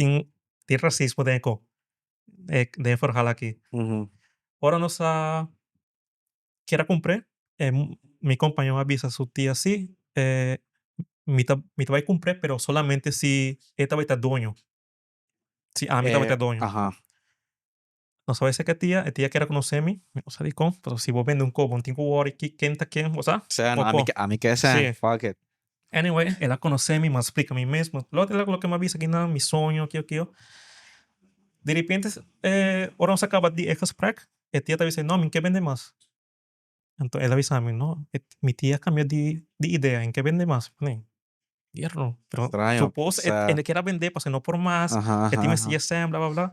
Tin tin racismo den e ko den e verhaal aki. Ora nos a kier a cumpr'é mi compañero a bisa su tia si mi ta mi ta bay cumpr'é pero solamente si e ta bay ta doño, si ami ta bay ta doño. Nos a bay cerca e tia, e tia kier a conoce mi, mi no sa dicon, pasobra si bo bende un ko bo no tin cu worry ken ta ken, bo sa? Sea, no, ami ami ke esei, fuck it. Anyway, el a conoce mi, mi a splica mi mes, loke mi a bisa akinan, mi soño, kio kio. Di repente ora nos a caba di e gesprek, e tia ta bisa, no, mi no ke bende mas. Anto el a bisa mi, no, mi tia a cambia di idea, e no ke bende mas. Mi Dierno, pero Straño, supos e no kier a bende pasobra e no por mas, e tin mester yesem, bla bla bla.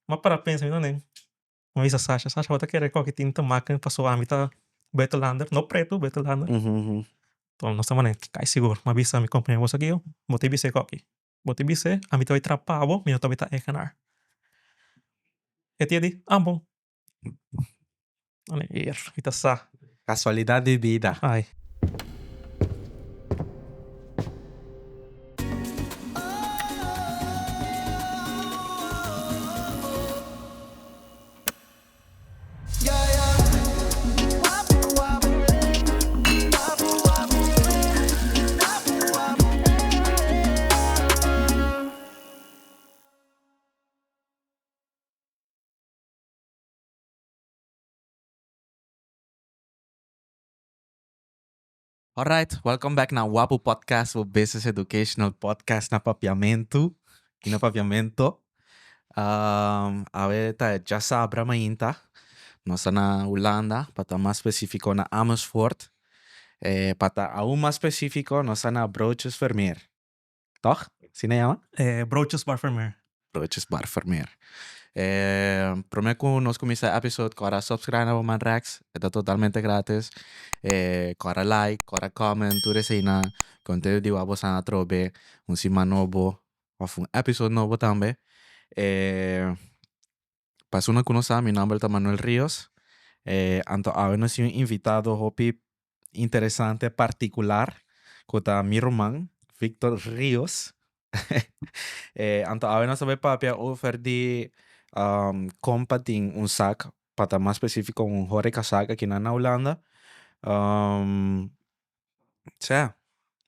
Mi a para pensa, mi no, Mi bisa Sasha, Sasha bo ta kere koki tin te maken paso ami ta buitenlander, no pretu, buitenlander. Enton nos ta manda kai sigur. Mi a bisa mi compañero bo sa kico? Bo ta bis'e koki. Bo ta bis'e ami ta bai trapa bo, mi no ta bai ta eigenaar. E tia di, ah bon. Mi ta sa. Casualidad di bida. Ai. Alright, welcome back na Wapu Podcast, bo business educational podcast na Papiamentu y na Papiamento. Awe ta e djasabra mainta, nos ta na Hulanda, pa ta mas specifico na Amersfoort. Pa ta aun mas specifico nos ta na Broodjes Vermeer. Toch? Asina e yama? Broodjes Bar Vermeer. Broodjes Bar Vermeer. Prome ku nos kuminsá e episode kòrda subscribe na bo man Rex. E ta totalmente gratis. Kòrda like, kòrda comment, tur eseinan. Konte di wak bo san atrobe un siman nobo òf un episode nobo tambe. Pa esunnan ku no sa mi nòmber ta Manuel Rios. Anto awe nos tin un invitado hopi interesante partikular ku ta mi ruman Victor Rios. Anto awe nos ta bai papia over di kon pa tin un sak, pa ta mas spesifiko un horecazaak akinan na Hulanda. Sea,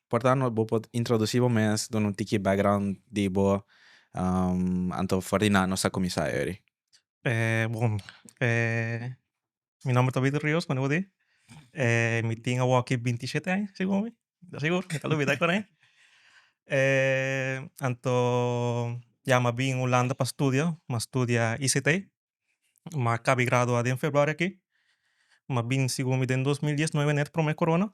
por ta bo por introduci bo mes, duna un tiki background di bo, anto for di nan nos a cuminsa eri. Bon, mi nomber ta Victor Rios, manera bo di. Mi tin awoki bintishete aña, segun mi, mi ta sigur, mi ta lubida con e. Anto ya mi a bin Hulanda pa studia, mi a studia ICT, mi a cabi gradua den februari aki. Mi a bin segun mi den 2019 net prome corona.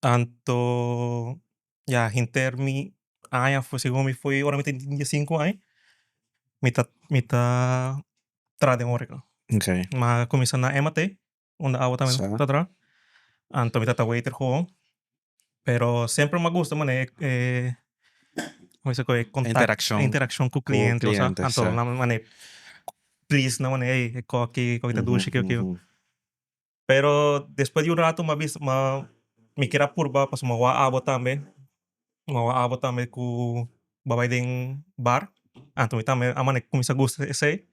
Anto ya henter mi aña segun mi foi ora mi tin diesinku aña mi ta mi ta traha den horeca. Mi a cuminsa na MAT unda awa tambe ta traha anto mi tabata waiter gewoon pero semper mi a gusta manera e como se e contacto interaccion cu cliente anto nan manera please nan manera ey e koki e koki ta dushi kico kico. Pero despues di un rato mi a bisa mi kier a purba pasobra mi a wak abo tambe, mi a wak abo tambe ku bo a bai den bar, anto mi tambe a mane kuminsá gusta esei,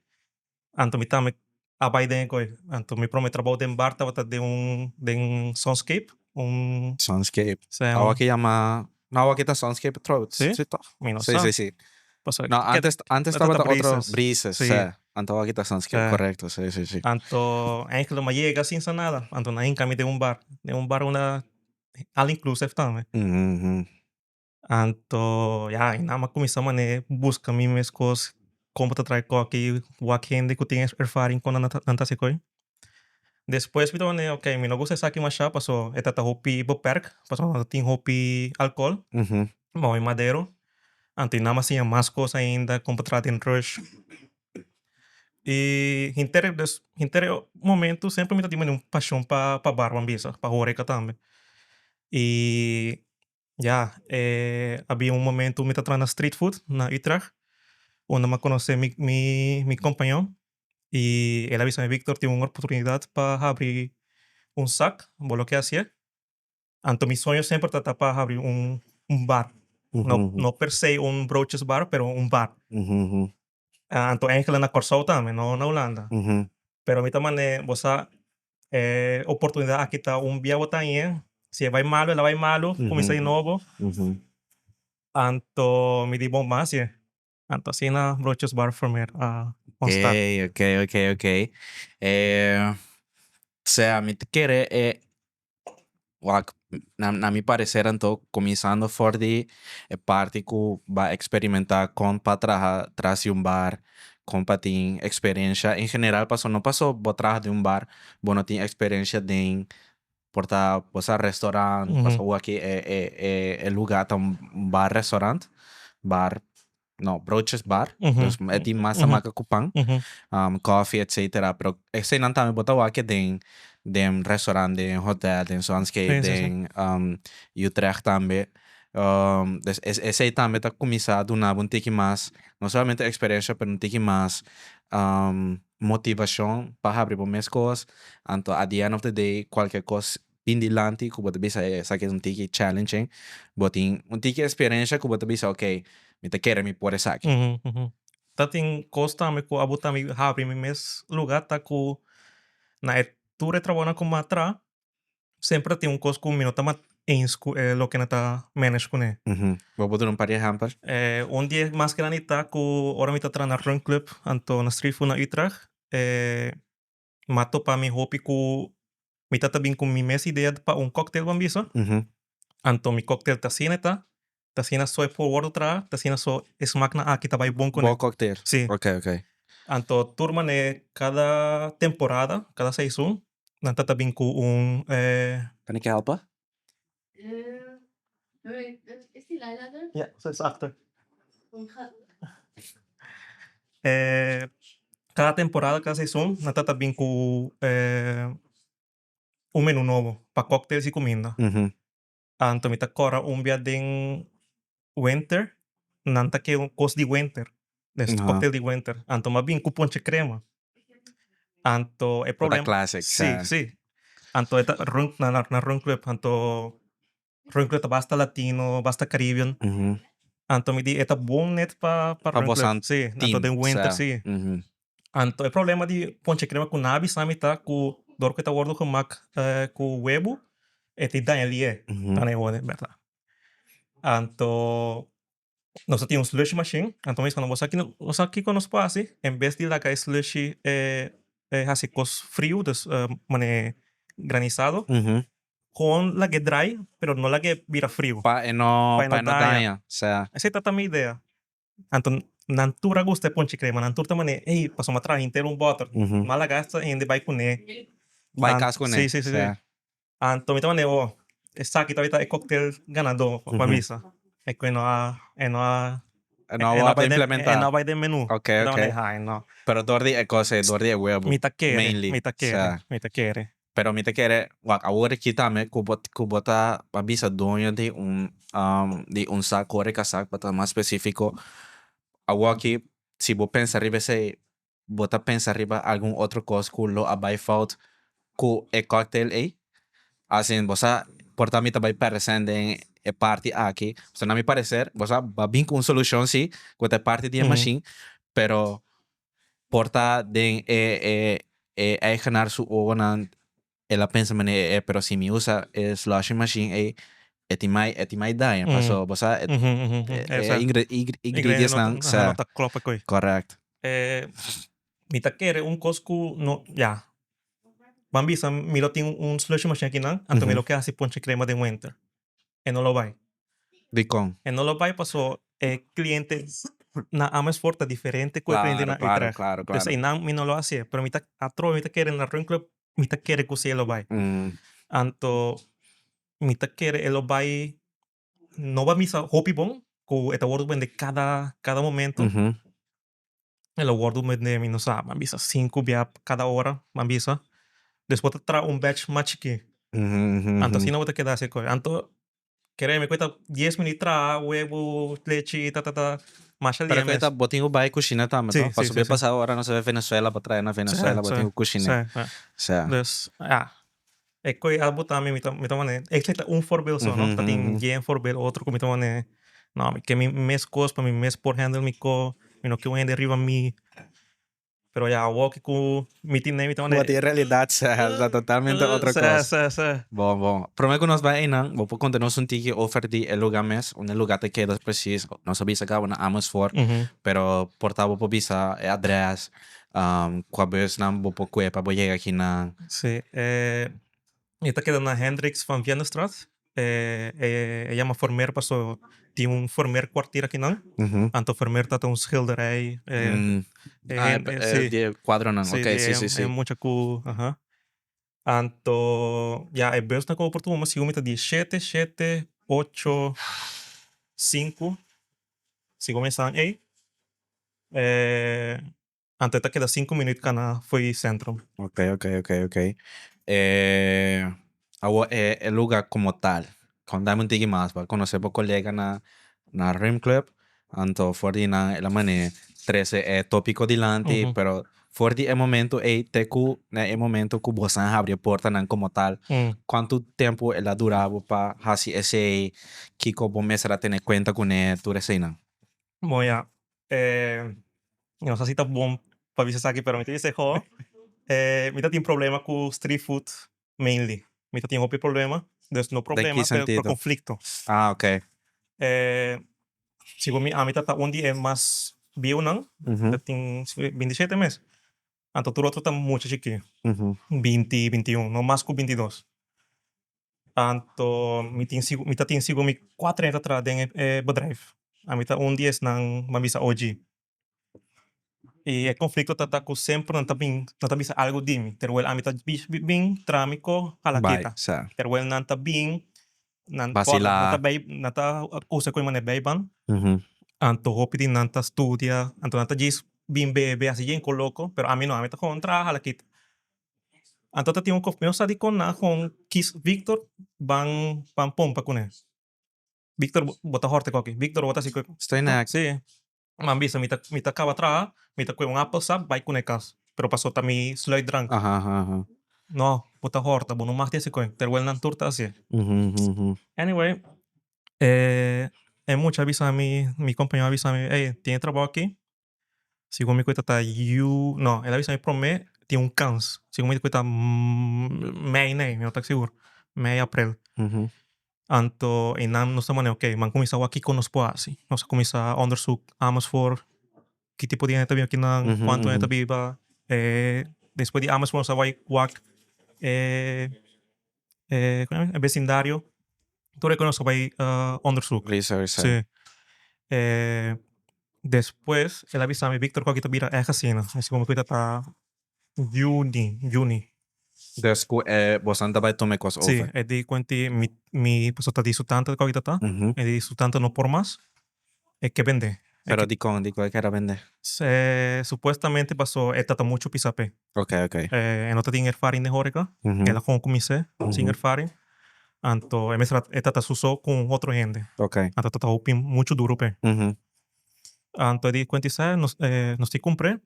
anto mi tambe a bai den e koi. Anto mi prome trabou den bar tabata den un den Sunscape, un. Sunscape, awa ke yama, no awa ke ta Sunscape atrobe, si toh? Mi no sa. Si, si, si. Pasobra No, antes, antes tabata tabata otro Breezes. Breezes, Sí. sí. Anto awor ta Sunscape, Sí. correcto, sí, sí, sí. Anto eigenlijk mi a yega sin sa nada. Anto nan hinca mi den un bar, den un bar unda all inclusive tambe. Anto ya, y nan a cuminsa mane busca mi mes cos, con bo ta trae koki, wak hende cu tin ervaring con nan ta nan ta haci koe. Despues mi ta mane, ok, mi no gusta esaki masha paso e ta ta hopi beperk, pasobra no ta tin hopi alcohol. Mooi madero. Anto i nan a siña mas kos ainda kon pa traha den rush. I henter e dus henter e momento semper mi ta tin un pashon pa pa bar ban bisa, pa horeka tambe. I ya e habia un momento mi ta traha na street food na Utrecht unda mi a konosé mi mi mi kompañon i el a bisa mi Victor tin un oportunidat pa habri un sak, bo lo ke hasié? Anto mi soño semper ta ta pa habri un un bar. No, no per se un broodjes bar, pero un bar. Anto eigenlijk na Kòrsou tambe, no na Hulanda. Pero mi ta mane bo sa e oportunidat aki ta un bia bo ta hañ'é, si e bai malu el a bai malu, kuminsá di nobo. Anto mi di bon ban hasié. Anto asina Broodjes Bar Vermeer a ontstá. Ok, ok, ok, ok. Sea mi ta kere e Wak, na na mi parecer anto cuminsando for di e parti cu ba experimenta con pa traha tras di un bar, con pa tin experiencia en general pasobra no paso bo traha den un bar bo no tin experiencia den por ta bo sa restaurant pasobra awor aki e e e lugar ta un bar restaurant, bar no, broodjes bar, dus e tin mas ta maka ku pan, koffie etcetera, pero eseinan tambe bo ta wak den den restaurant, den hotel, den Zonscape, den Utrecht tambe, dus esei tambe ta kuminsá duna bo un tiki mas, no solamente eksperensia pero un tiki mas motivashon pa habri bo mes kos, anto at the end of the day kualke kos bin dilanti ku bo ta bisa esaki es un tiki challenging, bo tin un tiki experiencia ku bo ta bisa ok, mi ta kere mi por esaki. Ta tin kos tambe ku abo ta mi habri mi mes luga ta ku na e tur e trabounan ku mi a traha semper ta tin un kos ku mi no ta mat eens ku e loke nan ta manage kuné. Bo por duna un par di ehèmpel? Un di e mas grandi ta ku ora mi ta traha na Run Club anto na Street Food na Utrecht M'a topa mi hopi ku mi ta ta bin ku mi mes idea pa un cocktail ban bisa. Anto mi cocktail ta asina e ta, ta asina so e por wordo traha, ta asina so e smaknan aki ta bai bon kuné. Bo cocktail? Si. Ok, ok. Anto tur manera kada temporada, kada seizoen, nan ta ta bin ku un. Kan ik helpen? Is die Laila er? Ja, ze is achter. Cada temporada, cada seizoen, nan ta ta bin cu un menu nobo pa cocktails y cuminda. Anto mi ta cora un bia den winter, nan ta ke un cos di winter, dus cocktail di winter. Anto mi a bin cu ponche crema. Anto e Bo ta problema. classic, Sí, sa. sí. Anto e ta run na na Run Club, anto Run Club ta basta latino, basta Caribbean. Anto mi di e ta bon net pa pa Pa Run Club. bosan Sí, anto team, den winter, sa. sí. Anto e problema di ponche crema ku nan a bisa mi ta ku dor ku e ta wordo gemak ku webu e tin daña lié. Ta na e hode, bèrdat. Anto Nos a tin un slushy machine, anto mi bisa bo sa bo sa kiko nos por hasi? En bes di laga e slushy hasi kos friu, dus mane granizado, kon lag'e dry pero no lag'e bira friu. Pa e no pa e no daña, sea. Esei ta ta mi idea. Anto nan tur a gusta e ponchi crema, nan tur ta mane ey pasobra mi a traha henter un bòter, mi a laga esta hende bai kuné. Bai kas kuné, Si, si, si. Anto mi ta manda oh, esaki tabata e cocktail ganadó pa bisa. E cu e no a, e no a, E no a wordo implementá. E no a bai den menu. Ok, Mi ta ok. manda ai no. Pero dor di e cos ei, dor di e huevo. Mi ta kere, Mainly. mi ta kere, Sa. mi ta kere. Pero mi ta kere, wak, awor aki tambe cu bo, cu bo ta pa bisa doño di un, di un sak, horeca sak pa ta mas specifico. Awor aki si bo pensa riba esei, Bo ta pensa riba algun otro kos ku lo a bai fout ku e cocktail ei? As in, bo sa por ta mi ta bai pèrdè den e parti aki. So na mi parecer, bo sa ba bin ku un solushon si, ku ta e parti di e machine, pero por ta den e e e eigenaar su ogonan El a pensa manera e, pero si mi usa e slushing machine ey, e tin mai, e tin mai daña. Paso, bo sa, e, e ingredientsnan sa. No ta klop e koe. Correct. Mi ta kere un kos ku no, ya, ban bisa mi lo tin un slushing machine akinan, anto mi lo ke hasi ponche crema den winter. E no lo bai. Dikon? E no lo bai paso e cliente na Amersfoort ta diferente ku e cliente na Utrecht. Claro, claro, claro. Dus einan mi no lo hasié, pero mi ta atrobe mi ta kere na Run Club mi ta kere ku si e lo bai. Anto mi ta kere e lo bai no ba misa hopi bon ku e ta wordo bende kada kada momento. E lo wordo bende mi no sa a bisa sinku bia kada ora a bisa. Despues bo ta traha un batch mas chikí. Anto asina bo ta keda hasi kos. Anto Kere mi cuesta dies minuut traha huevo, lechi, ta ta ta, masha Pero lia mes. cuesta bo tin cu bay cushina tambe Sí, to? sí, Pasobra sí, e sí. pasa ora nos a bay Venezuela pa traha na Sí, Venezuela bo sí, tin cu cushina. sí, sí. Sea. Dus, ya. E coy algo tambe mi ta mi ta mane, esey ta un voorbeeld so no, ta tin yen voorbeeld otro cu mi ta mane. No, mi ke mi mes kos pa mi mes por handle mi ko, mi no ke un hende riba mi. Pero ya awor ki ku mi tin mi ta Bo tin realidad sa, ta totalmente otro Sa, kos. sa, sa. Bon, bon. Prome ku nos bai einan, bo por konta nos un tiki over di e luga mes, unda e luga ta keda precies. Nos a bisa kaba na Amersfoort, pero por ta bo por bisa e adres, kua busnan bo por kue pa bo yega akinan. Si, e ta keda na Hendriks van Viennestraat. E yama Vermeer paso tin un Vermeer kwartier akinan. Anto Vermeer ta ta un schilderij. Ah, di e kuadronan, ok, si, si, si. E mucha ku, aha. Anto, ya, e busnan ku bo por tuma segun mi ta di shete, shete, ocho, sinku, segun mi esnan ei. Anto e ta keda sinku minuut kana fo'i centrum. Ok, ok, ok, ok. Awor e e luga como tal, contame un tiki mas, bo a conoce bo colega na na Rim Club, anto for di nan el a mane trece e topico dilanti, pero for di e momento ey te cu na e momento cu bosan habri e portanan como tal, cuanto tempo el a dura bo pa haci esey, kico bo mester a tene cuenta cune, tur eseynan? Bon ya, mi no sa si ta bon pa bisa esaki pero mi ta bisa ho, mi ta tin problema ku street food mainly, mi ta tin hopi problema, dus no Den ki problema pero sentido? conflicto. Ah ok. Segun mi ami ta ta un di e mas bieunan, ta tin 27 mes, anto tur otro ta mucha chikí, 20, 21, no mas ku 22. Anto mi tin sigur, mi ta tin sigur mi cuatro aña ta traha den e bedrijf. Ami ta un di esnan ban bisa OG. Y e conflicto ta ta cu semper nan ta bin, nan ta bisa algo di mi, terwel ami ta bin traha mi co hala Bai, kita. sa. Terwel nan ta bin, nan Vacila. nan ta bay, nan ta usa cu e manera bay ban. Anto hopi di nan ta studia, anto nan ta djis bin bebe haci yen co loco, pero ami no, ami ta con traha hala kita. Anto ta tin un kof, mi no sa dikon nan a kon kis Victor ban ban pompa kuné. Victor bo ta hòrte koki, Victor bo ta hasi koki. Estoy nek. Sí. Nan bisa mi ta mi ta kaba traha, mi ta kue un appelsap bai kuné kas, pero paso ta mi sluitdrank. Aha aha aha. No, bo ta hòrta, bo no mag di hasi koki, terwel nan tur ta hasié. Anyway, e mucha a bisa mi, mi kompañero a bisa mi, ey tin e trabou aki, Segun mi cuenta ta yu, no, el a bisa mi prome tin un kans. Segun mi cuenta mei nei, mi no ta sigur. Mei april. Anto einan nos ta mane ok, man cuminsa wak kico nos por haci. Nos a cuminsa onderzoek Amersfoort, ki tipo di hende ta biba kinan, cuanto hende ta biba. Despues di Amersfoort nos a bay wak e vecindario. Tur e cu nos a bay onderzoek. Research. Si. Despues el a bisa mi, Victor, cu aki ta bira erg asina. Mi si como cu ta ta juni, juni. Dus cu e bosan ta bay tuma e cos over. Si, e di cuenti mi, mi pasobra ta di su tanta cu aki ta ta. E di su tanta no por mas, e ke bende. Pero dicon? Dicon e keda bende? Supuestamente paso e ta ta mucho pisa p'e. Ok, ok. E no ta tin ervaring den horeca. El a gewoon cuminse sin ervaring. Anto e mester e ta ta su so cu un otro hende. Ok. Anto ta ta hopi mucho duro p'e. Anto e di cuenta esei nos nos tin cumpr'e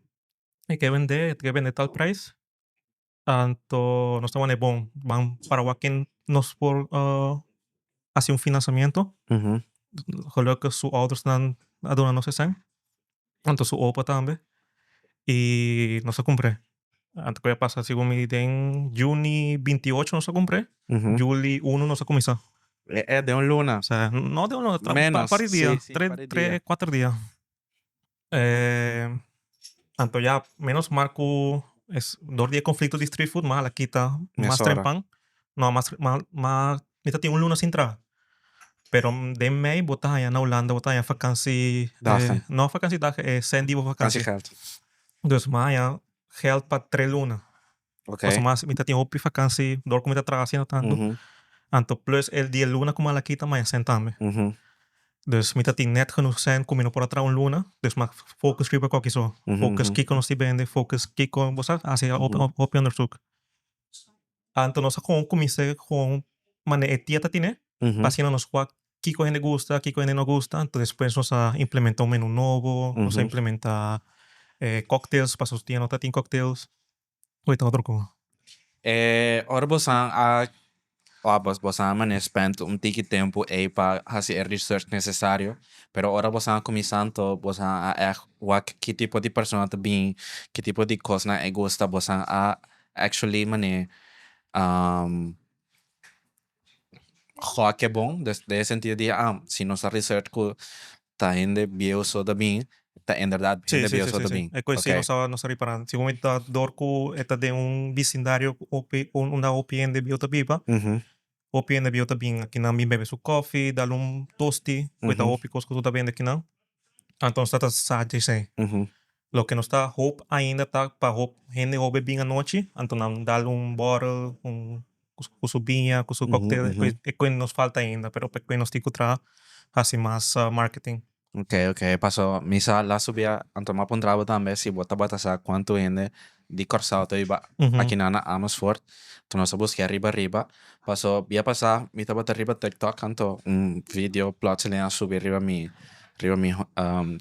e ke bende e ke bende tal prijs. Anto nos ta wak bon ban para wak ken nos por haci un financiamiento. Gelukkig su oudersnan a duna nos esei. Anto su opa tambe. Y nos a cumpr'e. Anto cu a pasa segun mi den juni 28 nos a cumpr'e. Juli 1 nos a cuminsa. E den un luna. Osea, no den un luna, Menos, par di dia. si, si, par di Tres, dia. cuater dia. Anto ya menos mal cu es dor di e conflicto di street food m'a la kita mas Mesora. trempan. No, mas mas mi ta tin un luna sin traha. Pero den mei bo ta haña na Hulanda bo ta haña vakantie, Dagen. no vakantiedagen, e cent di bo vakantie. Vakantiegeld. Dus m'a haña geld pa tres luna. Ok. Pasobra mas mi ta tin hopi vakantie dor cu mi ta traha asina tanto. Anto plus el di e luna cu mi a la kita m'a cent tambe. Dus mi ta tin net genoeg cent cu mi no por a traha un luna. Dus m'a focus riba cualke so. Focus kico nos tin bende, focus kico, bo sa, haci hopi onderzoek. Anto nos a gewoon cuminsa gewoon manera e tia ta tine, pa asina nos wak kico hende gusta, kico hende no gusta. Anto despues nos a implementa un menu nobo, nos a implementa cocktails, pasobra su tia no ta tin cocktails. Oye ta otro cosa. Ora bosan a Oh, bos boso a mane spend un tiki tempu ei pa hasi e research necesario, pero ora boso a cuminsa anto boso a echt wak ki tipo di persona ta bin, ki tipo di cosnan e gusta, boso a actually mane gok e bon, dus den e sentido di ah, si nos a research cu ta hende bieu so ta bin, ta inderdaad Sí, hende sí, bieu sí, so sí, ta sí. bin. E koe sí Ok. nos a nos a ripará. Si bo ta dor ku e ta den un bisindario ku hopi unda hopi hende bieu ta biba, hopi hende bieu ta bin akinan bin bebe su kòfi, dal un tosti, ku e ta hopi kos ku ta bende akinan. Anto nos ta ta sa djesei. Loke nos ta hoop ainda ta pa hop hende hopi bin anochi, anto nan dal un bòrel, un ku su biña, ku su cocktail, e koe nos falta ainda, pero pa e koe nos tin ku traha hasi mas marketing. Ok, ok, paso mi sa la subia, anto mi a puntra bo tambe si bo tabata sa cuanto hende di Kòrsou ta biba akinan na Amersfoort, anto nos a buska riba riba, paso bia pasa mi tabata riba TikTok anto un video plotseling a subi riba mi riba mi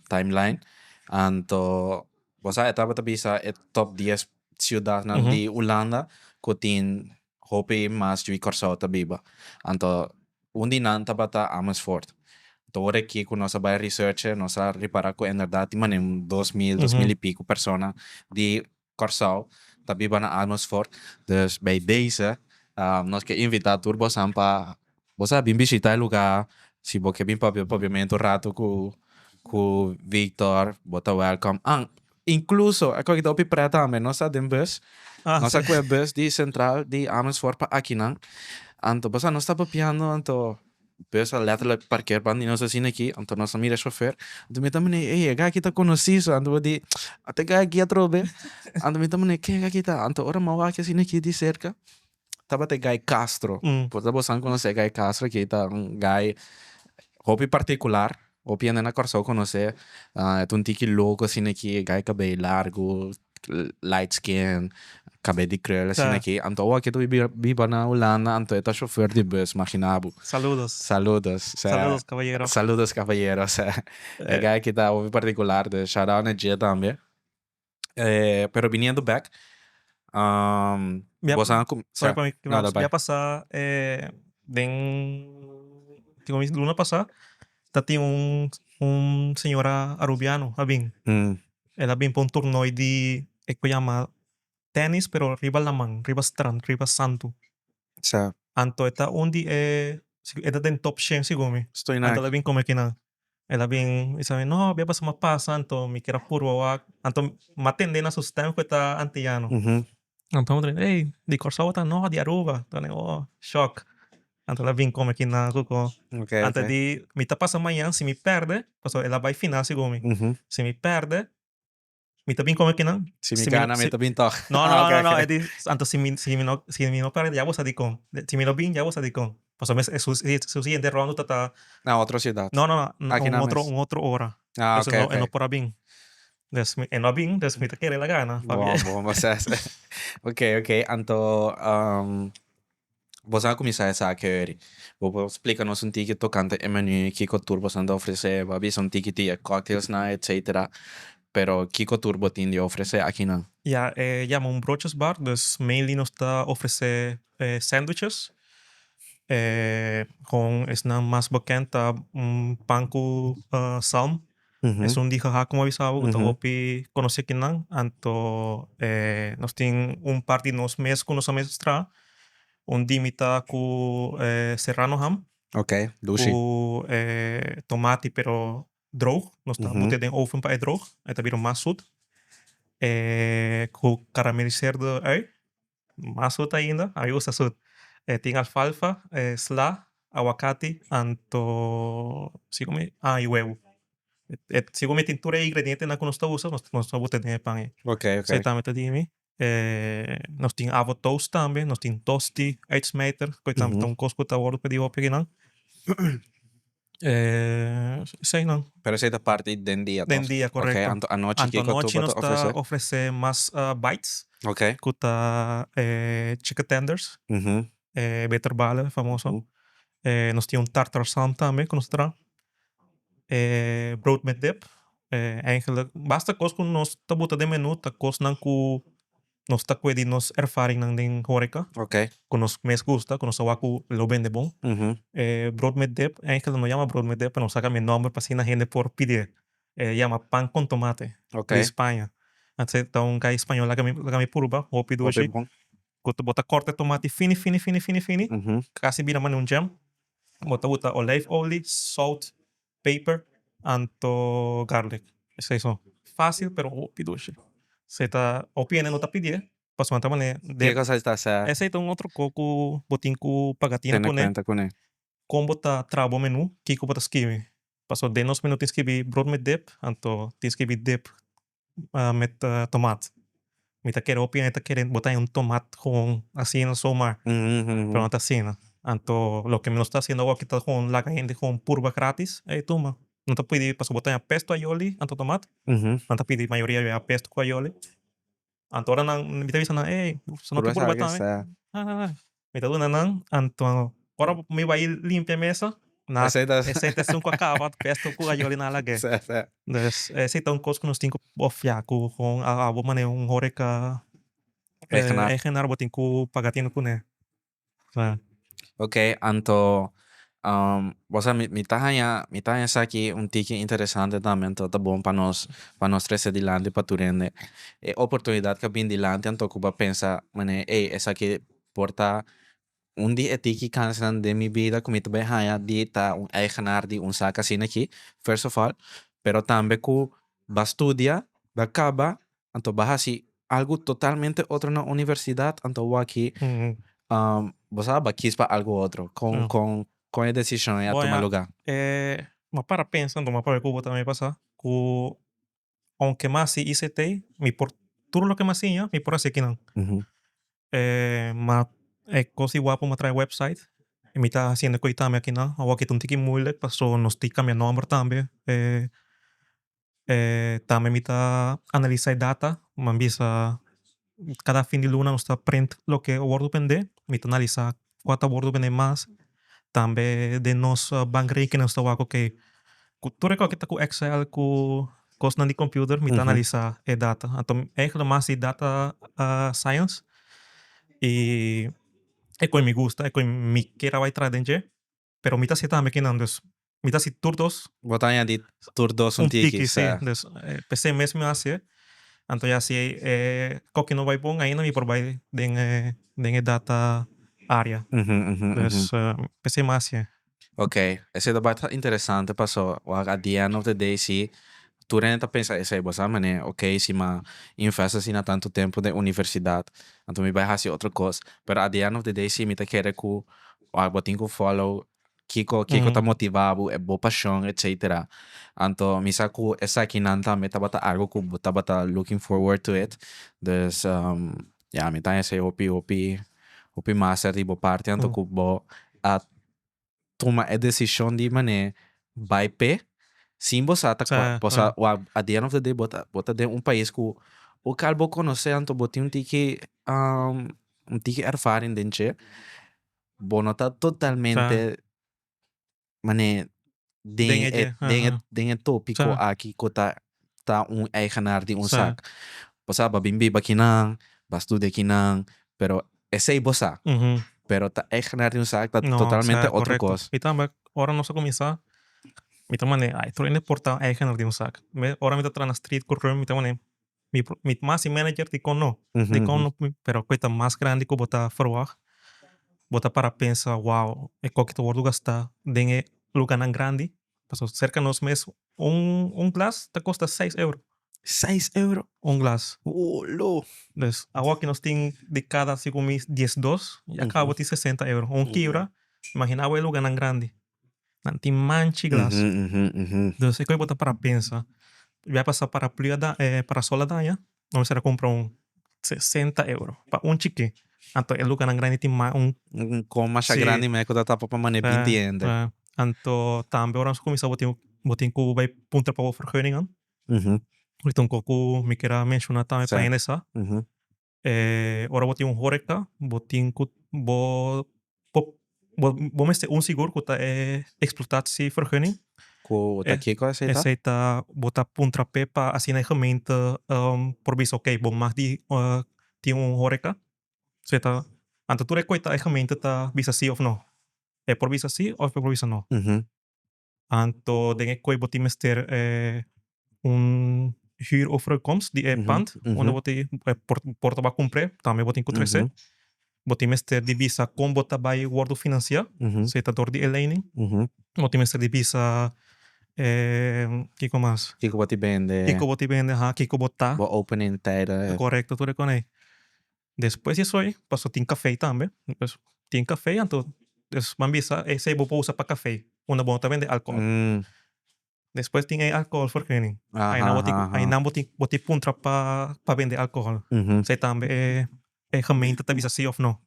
timeline, anto bo sa e tabata bisa e top dies ciudadnan di Hulanda cu tin hopi mas yu di Kòrsou ta biba. Anto un di nan tabata Amersfoort. Anto ora aki ku nos a bai researche nos a ripara ku enberdat tin manera un 2000, 2000 i piko persona di Kòrsou ta biba na Amersfoort. Dus bij deze nos ke invita tur bosan pa bo sa bin bishita e luga. Si bo ke bin papia papiamentu un rato ku ku Victor bo ta welcome. An incluso e koki ta hopi pret tambe nos ta den bus nos a kohe bus di central di Amersfoort pa akinan anto bo sa nos ta papiando anto bus a letterlijk parkeer banda di nos asina aki anto nos a mira e chofer anto mi ta mane ey e gaki ta konosi so anto bo di ata e gaki atrobe anto mi ta mane ken e gaki ta anto ora mi a wak asina aki di serka tabata e guy Castro. Por ta bosan konosé guy Castro ki ta un guy hopi partikular, hopi hende na Kòrsou konosé. E ta un tiki loko asina aki, guy kabei largu, light skin, kabei di krul asina aki. Anto awor aki ta biba na Hulanda, anto e ta shofer di bus, magina bo. Saludos. Saludos. Saludos caballero. Saludos caballero. E guy aki ta hopi partikular, dus shout out na dje tambe. Pero biniendo bek, Mi a, boso a cum- sorry pa mi, No, dal mi a bai. pasa den tin un luna pasa ta tin un un señora arubiano a bin. El a bin pa un tornooi di e ku yama tennis pero riba laman, riba strand, riba santu. Sa. Anto e ta un di e e ta den top shen segun mi. Estoy na. Anto el a bin come kinan. El a bin bisa mi, no, bia pasobra mi a pasa anto mi kier a purba wak. Anto mi a tende na su stem ku e ta antiyano. Anto mi ta ey, di Kòrsou bo ta? No, di Aruba. Anto mi oh, shòk. Anto el a bin come kinan ku ko. Anto e di, mi ta pasa mañan si mi pèrdè, pasobra el a bai final segun mi, si mi pèrdè Mi ta bin come kinan. Si mi gana mi ta bin toch. No, no, no, no, e di, anto si mi, si mi no, si mi no perde ya bo sa dikon. Si mi no bin ya bo sa dikon. Pasobra mes su, su siguiente rondo ta ta. Na otro ciudad. No, no, no, Aki un na otro, mes. un otro ora. Ah, Entonces ok, no, e no ok. por a bin. Dus mi, e no a bin, dus mi ta kere el a gana. Bon, bon, bo sa. Ok, ok, anto Boso a kuminsá esaki eri. Bo por splika nos un tiki tokante e menu, kiko tur boso ta ofresé? Bo a bisa un tiki di e cocktailsnan etcetera, pero kiko tur bo tin di ofresé akinan? Ya, e yama un brochesbar, dus mainly nos ta ofresé sandwiches. Kon esnan mas bekend ta un pan ku salm. Esun di geha como a bisa bo cu ta hopi conoci akinan. Anto nos tin un par di nos mes cu nos a mes traha. Un di mi ta cu serrano ham. Ok, dushi. Cu tomati pero droog. Nos ta bute den oven pa e droog. E ta bira mas zoet. Cu carameliseerde ui. Mas zoet ainda. A mi gusta zoet. Tin alfalfa, sla, awakati, anto si mi, ah y huevo. Sigur mi tin tur e ingredientenan ku nos ta usa, nos ta bota den e pan ei. Esei tambe ta di mi. Nos tin avo toast tambe, nos tin tosti, uitsmijter, ku tambe ta un kos ku ta wòrdu pidi hopi akinan. Esei nan. Pero esei ta parti den dia tos? Den dia, korekto. Ok, anto anochi Anto kiko anochi tur bo nos ta ta ofresé? ofresé mas bites. Ok. Ku ta chicken tenders, bitterballen famoso. Nos tin un tartar salm tambe ku nos ta traha. Brood met dip. Eigenlijk basta kos ku nos ta buta den menu ta kosnan ku. Nos ta kue di nos ervaringnan den horeca. Ku nos mes gusta, ku nos ta wak ku lo bende bon. E brood met dip, eigenlijk no yama brood met dip, pero nos a kambia e nomber pa asina hende por pidié. E yama pan con tomate di Spaña. Anto ta un kai spañol laga mi laga mi purba, hopi dushi. Ku bo ta kòrta e tomati fini fini fini fini fini, kasi bira manera un jam. Bo ta buta olijfolie, zout, peper anto garlic. Esei so. Fácil pero hopi dushi. Esei ta hopi hende no ta pidié pasobra nan ta manera Ke cosa ta sa? Esei ta un otro ko ku bo tin ku paga tina Tene kuné. kuenta kuné. Kon bo ta traha bo menu, kiko bo ta skibi. Pasobra den nos menu tin skibi brood met dip anto tin skibi dip met tomat. Mi ta kere hopi hende ta kere bo ta haña un tomat gewoon asina zomaar, pero no ta asina. Anto loke nos ta haciendo awor aki ta gewoon laga hende gewoon purba gratis, ey tuma. No ta pidi pasobra bo ta haña pesto ayoli anto tomat, nan ta pidi mayoria ya pesto cu ayoli. Anto ora nan mi ta bisa nan ey boso no ta purba tambe? Mi ta duna nan, anto ora mi bai limpia mesa, na Esei ta esei ta esun ku a kaba pesto ku ayoli nan a lag'é. Sa, sa. Dus esei ta un kos ku nos tin ku òf ya ku kon abo manera un horeka Eigenaar. eigenaar bo tin ku paga tinu kuné. Sa. Ok, anto bo sa mi mi ta haña mi ta haña esaki un tiki interesante tambe anto ta bon pa nos pa nos trese dilanti pa tur hende. E oportunidat ku a bin dilanti anto ku bo a pensa manera ey esaki por ta un di e tiki kansnan den mi bida ku mi ta bai haña di ta un eigenaar di un sak asina aki, first of all, pero tambe ku ba studia, ba kaba, anto ba hasi algu totalmente otro na universidat, anto awaki bo sa ba kis pa algu otro. Kon kon kon e desishon ei a tuma luga? Mi a para pensa anto mi a papia ku bo tambe pasá ku Aunke mi a hasi ICT, mi por tur loke mi a siña, mi por hasi akinan. Ma e kos di wapu mi a traha e website i mi ta hasiendo e kos tambe akinan. Awor aki ta un tiki moeilijk pasobra nos tin kambia nomber tambe. Tambe mi ta analisa e data, mi a bisa kada fin di luna nos ta print loke a wordo bende, mi ta analisa kua ta wordo bende mas. Tambe den nos bankrekening nos ta wak oke ku tur e kos ta ku excel ku kosnan di computer mi ta analisa e data. Anto eigenlijk mas di data science i e koe mi gusta e koe mi kier a bai traha den dje. Pero mi ta hasi tambe kinan, dus mi ta hasi tur dos. Bo ta añadi tur dos un Un tiki, tiki, sí. sa. Dus p'esei mes mi a hasi. Anto ya si e koki no bai bon ainda mi por bai den e den e data area. Dus p'esei mi a hasi. Ok, esei ta bai ta interesante paso wak at the end of the day si tur hende ta pensa esei bo sa manera ok si mi a invest asina tantu tempu den universidad anto mi bai hasi otro kos pero at the end of the day si mi ta kere ku Wak bo tin ku follow kiko kiko ta motiva bo, e bo pashon etcetera. Anto mi sa ku esakinan tambe tabata algo ku bo tabata looking forward to it. Dus ya mi ta hesei hopi hopi hopi master di bo parti anto ku bo a tuma e desishon di manera bai p'e sin bo sa ta kua bo sa wak at the end of the day bo ta bo ta den un pais ku bo kal bo konosé anto bo tin un tiki un tiki ervaring den dje, bo no ta totalmente mane den e den e den e tópiko aki ku ta ta un eigenaar di un sak. Bo sa bo a bin biba akinan, bo a studia akinan, pero esei bo sa. Pero ta eigenaar di un sak ta totalmente otro kos. Mi tambe ora nos a kuminsá mi ta mane ay tur hende por ta eigenaar di un sak. Ora mi ta traha na street ku rum mi ta mane Mi por mi mas e manager dikon no dikon no pero ku e ta mas grandi ku bo ta ferwagt bo ta para pensa wow e koki ta wordo gasta den e lugarnan grandi pasobra serka nos mes un un glas ta kosta seis euro. Seis euro? Un glas. Olo! Dus awor ki nos tin di kada segun mi diesdos ya kaba bo tin sesenta euro un kibra imagina bo e lugarnan grandi. Nan tin manchi glas. Dus e koe bo ta para pensa. Bia pasa paraplu a da parasol a daña, nos mester a kumpra un sesenta euro pa un chikí. Anto e luganan grandi tin mas un. Un kon masha grandi mei ku ta tapa pa manera binti hende. Anto tambe ora nos kuminsá bo tin bo tin ku bai puntra pa bo vergunningan. Esta un kos ku mi kier a menshoná tambe pa hende sa. Ora bo tin un horeca bo tin ku bo bo mester un sigur ku ta e exploitatievergunning. Ku ta kiko esei ta? Esei ta bo ta puntra p'e pa asina e gemeente por bisa ok bo mag di Tin un horeca. So e ta, anto tur e koi ta e gemeente ta bisa si of no. E por bisa si of e por bisa no. Anto den e koi bo tin mester un huurovereenkomst di e pand unda bo tin por ta bai kumpr'é tambe bo tin ku trese. Bo tin mester di bisa kon bo ta bai wòrdu finansiá, si ta dor di e lening. Bo tin mester di bisa kiko mas? Kiko bo tin bende. Kiko bo tin bende, ha, kiko bo ta. Bo opening tijden. Korekto, tur e kon ei. Despues di esoi, pasobra tin kafé tambe, tin kafé anto ban bisa esei bo por usa pa kafé unda bo no ta bende alkohòl. Despues tin e alcoholvergunning. Ainan bo tin ainan bo tin bo tin puntra pa pa bende alcohol. Esei tambe e e gemeente ta bisa si of no.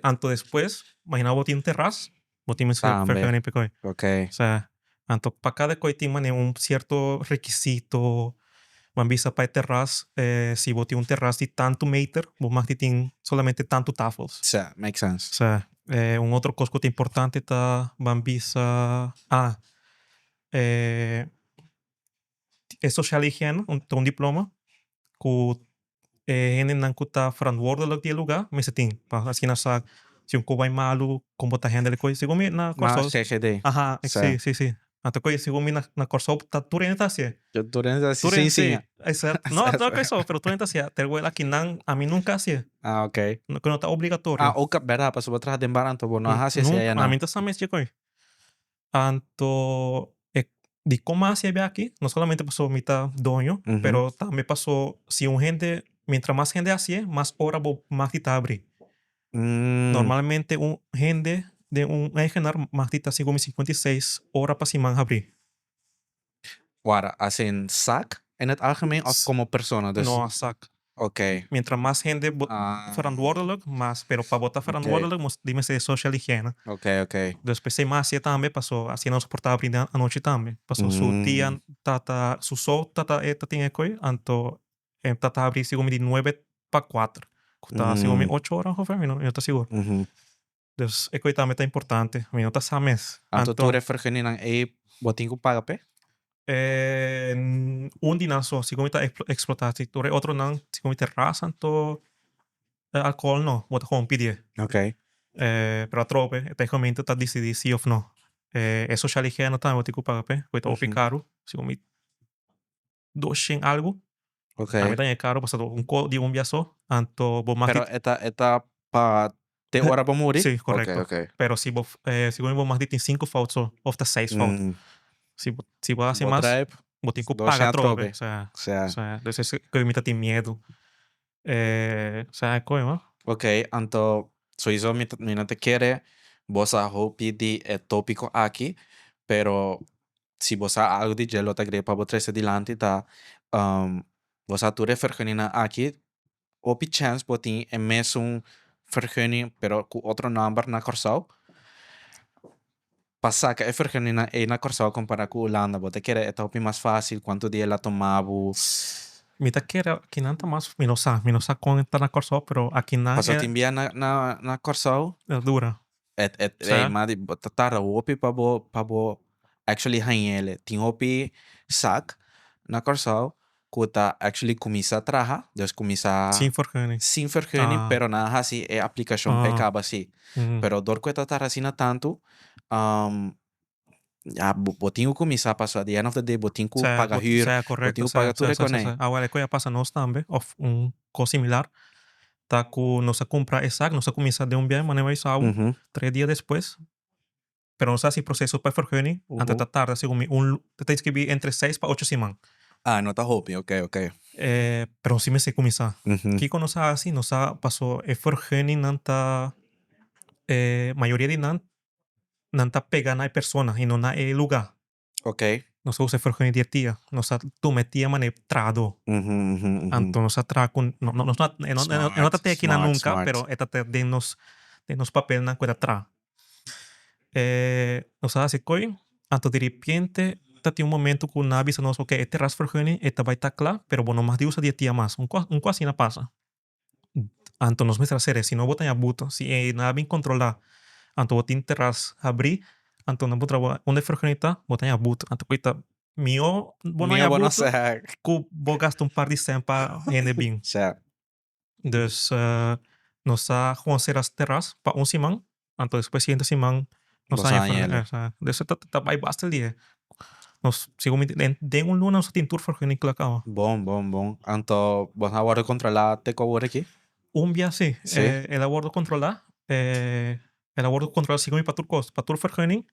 Anto despues imagina bo tin un terras, bo tin mester Tambe. vergunning pa e koe. Oké. Osea, anto pa kada koe tin manera un cierto requisito. Bo a bisa pa e terras si bo tin un terras di tantu meter, bo mag di tin solamente tantu tafels. Sa, make sense. Sa, un otro kos ku ta importante ta ban bisa, ah, e social higiene, ta un diploma ku e hendenan ku ta verantwoordelijk di e lugá mester tin, pa asina sa si un kos bai malu kon bo ta handle e kos. Segun mi na Mas Kòrsou. GGD. Aha, Sa. si, si, si. Anto koe segun mi na Kòrsou ta tur hende ta hasié. Tur hende ta hasié Tur sin hende, sí. siña. Exacto. No, no Kòrsou, pero tur hende ta hasié. Terwijl akinan ami nunka hasié. Ah, ok. Ku no ta obligatorio. Ah, oka, bèrdat, pasobra bo traha den bar anto bo no a hasi esei Nunka, ayanan. ami ta sa mes dje koe. Anto e dikon mi a hasi e biaha aki, no solamente pasobra mi ta doño, pero tambe paso si un hende, mientras mas hende hasié, mas ora bo mag di ta abrí. Normalmente un hende den un eigenaar mag di ta segun mi 56 ora pa siman habrí. Wara, as in sak in het algemeen of como persona? Dus. No, sak. Ok. Mientras mas hende bo verantwoordelijk, mas, pero pa bo ta verantwoordelijk mos di mester e social higiene. Ok, ok. Dus p'esei mas hacié tambe paso asina nos por ta habrí den anochi tambe. Paso su tia ta ta, su so ta ta e ta tin e koe, anto E ta ta habri segun mi di nuebe pa kuater, ku ta segun mi ocho ora ongeveer, mi no mi no ta sigur. Dus e koe tambe ta importante, mi no ta sa mes. Anto tur e vergunningnan ei bo tin ku paga p'e? Un di nan so, segun mi ta explotatie, tur e otronan segun mi terasa anto alcohol no, bo ta gewoon pidié. Pero atrobe e ta e gemeente ta disidí si of no. E social higiene tambe bo tin ku paga p'e, ku e ta hopi karu, segun mi 200 algu. Ok. Ami ta ña e karo pasobra un ko di un bia so, anto bo mas Pero e ta e ta pa te ora bo muri? Sí, korekto. Ok, ok. Pero si bo segun bo mas di tin sinku fout so of ta seis fout. Si bo si bo hasi Bo mas trae bo tin ku dos paga shen atrobe. atrobe. Sa, Sa. sa. Dus esei ku mi ta tin miedu. Sa e koe no. Ok, anto soiso mi ta mi no ta kere bo sa hopi di e topiko aki, pero si bo sa algo di dje lo ta gre pa bo trese dilanti ta bo sa tur e vergunningnan aki hopi chèns bo tin e mesun vergunning pero ku otro nòmber na Kòrsou. Pa saka e vergunningnan ei na Kòrsou kompará ku Hulanda bo ta kere e ta hopi mas fásil kuantu dia el a tuma bo? Mi ta kere akinan ta mas mi no sa mi no sa kon ta na Kòrsou pero akinan Pasobra tin bia na na Kòrsou e ta dura. Et et Sa. ey ma di bo ta tarda hopi pa bo pa bo actually hañ'ele. Tin hopi sak na Kòrsou ku ta actually kuminsá traha, dus kuminsá Sin vergunning. sin vergunning, Ah. pero nan a hasi e aplikashon p'e Ah. kaba si. Pero dor ku e ta tarda asina tantu, ya bo bo tin ku kuminsá pasobra at the end of the day bo tin ku Sa, paga bo hür, sa, bo korekto, tin ku sa, paga tur sa, e sa, sa, konei. sa. Awor e ku a pasa nos tambe òf un kos similar ta ku nos a kumpra e sak, nos a kuminsá den un biahe manera bai Sabu, tres dia despues, pero nos a hasi proseso pa e vergunning, anto ta tarda segun mi un ta ta inskribí entre seis pa ocho siman. Ah, no ta hopi, ok, ok. Pero nos si mester kuminsá. Kiko nos a hasi? Nos a paso e vergunningnan ta mayoria di nan, nan ta pega na e persona i no na e lugá. Ok. Nos a usa e vergunning di e tia. Nos a tuma e tia manera trahadó. Anto nos a traha ku, no no e no e no ta te akinan nunka, pero e ta te den nos den nos papelnan ku e ta traha. Nos a hasi koi, anto diripiente ta tin un momento ku nan a bisa nos, ok, e terrasvergunning e ta bai ta kla, pero bo no mag di usa di e tia mas. Un kos un kos asina pasa. Anto nos mester a sere, si no bo ta ña buto, si e nan a bin controla, anto bo tin terras habri, anto nan por traha bo unda e vergunning ta, bo ta ña buto. Anto ku e ta. Mihó bo no Mihó haña bo no butu sa. ku bo gasta un par di sèn pa hende bin. Sa. Dus nos a gewoon sera terras pa un siman, anto despues siguiente siman nos Bo a sa haña haña el. Sa. Dus ta ta bai basta lihe. Nos segun mi den den un luna nos a tin tur vergunning kla kaba. Bon, bon, bon. Anto bo a wòrdu kontrolá te ku awor aki? Un bia si. Si. El a wòrdu kontrolá. El a wòrdu kontrolá segun mi pa tur kos, pa tur vergunning.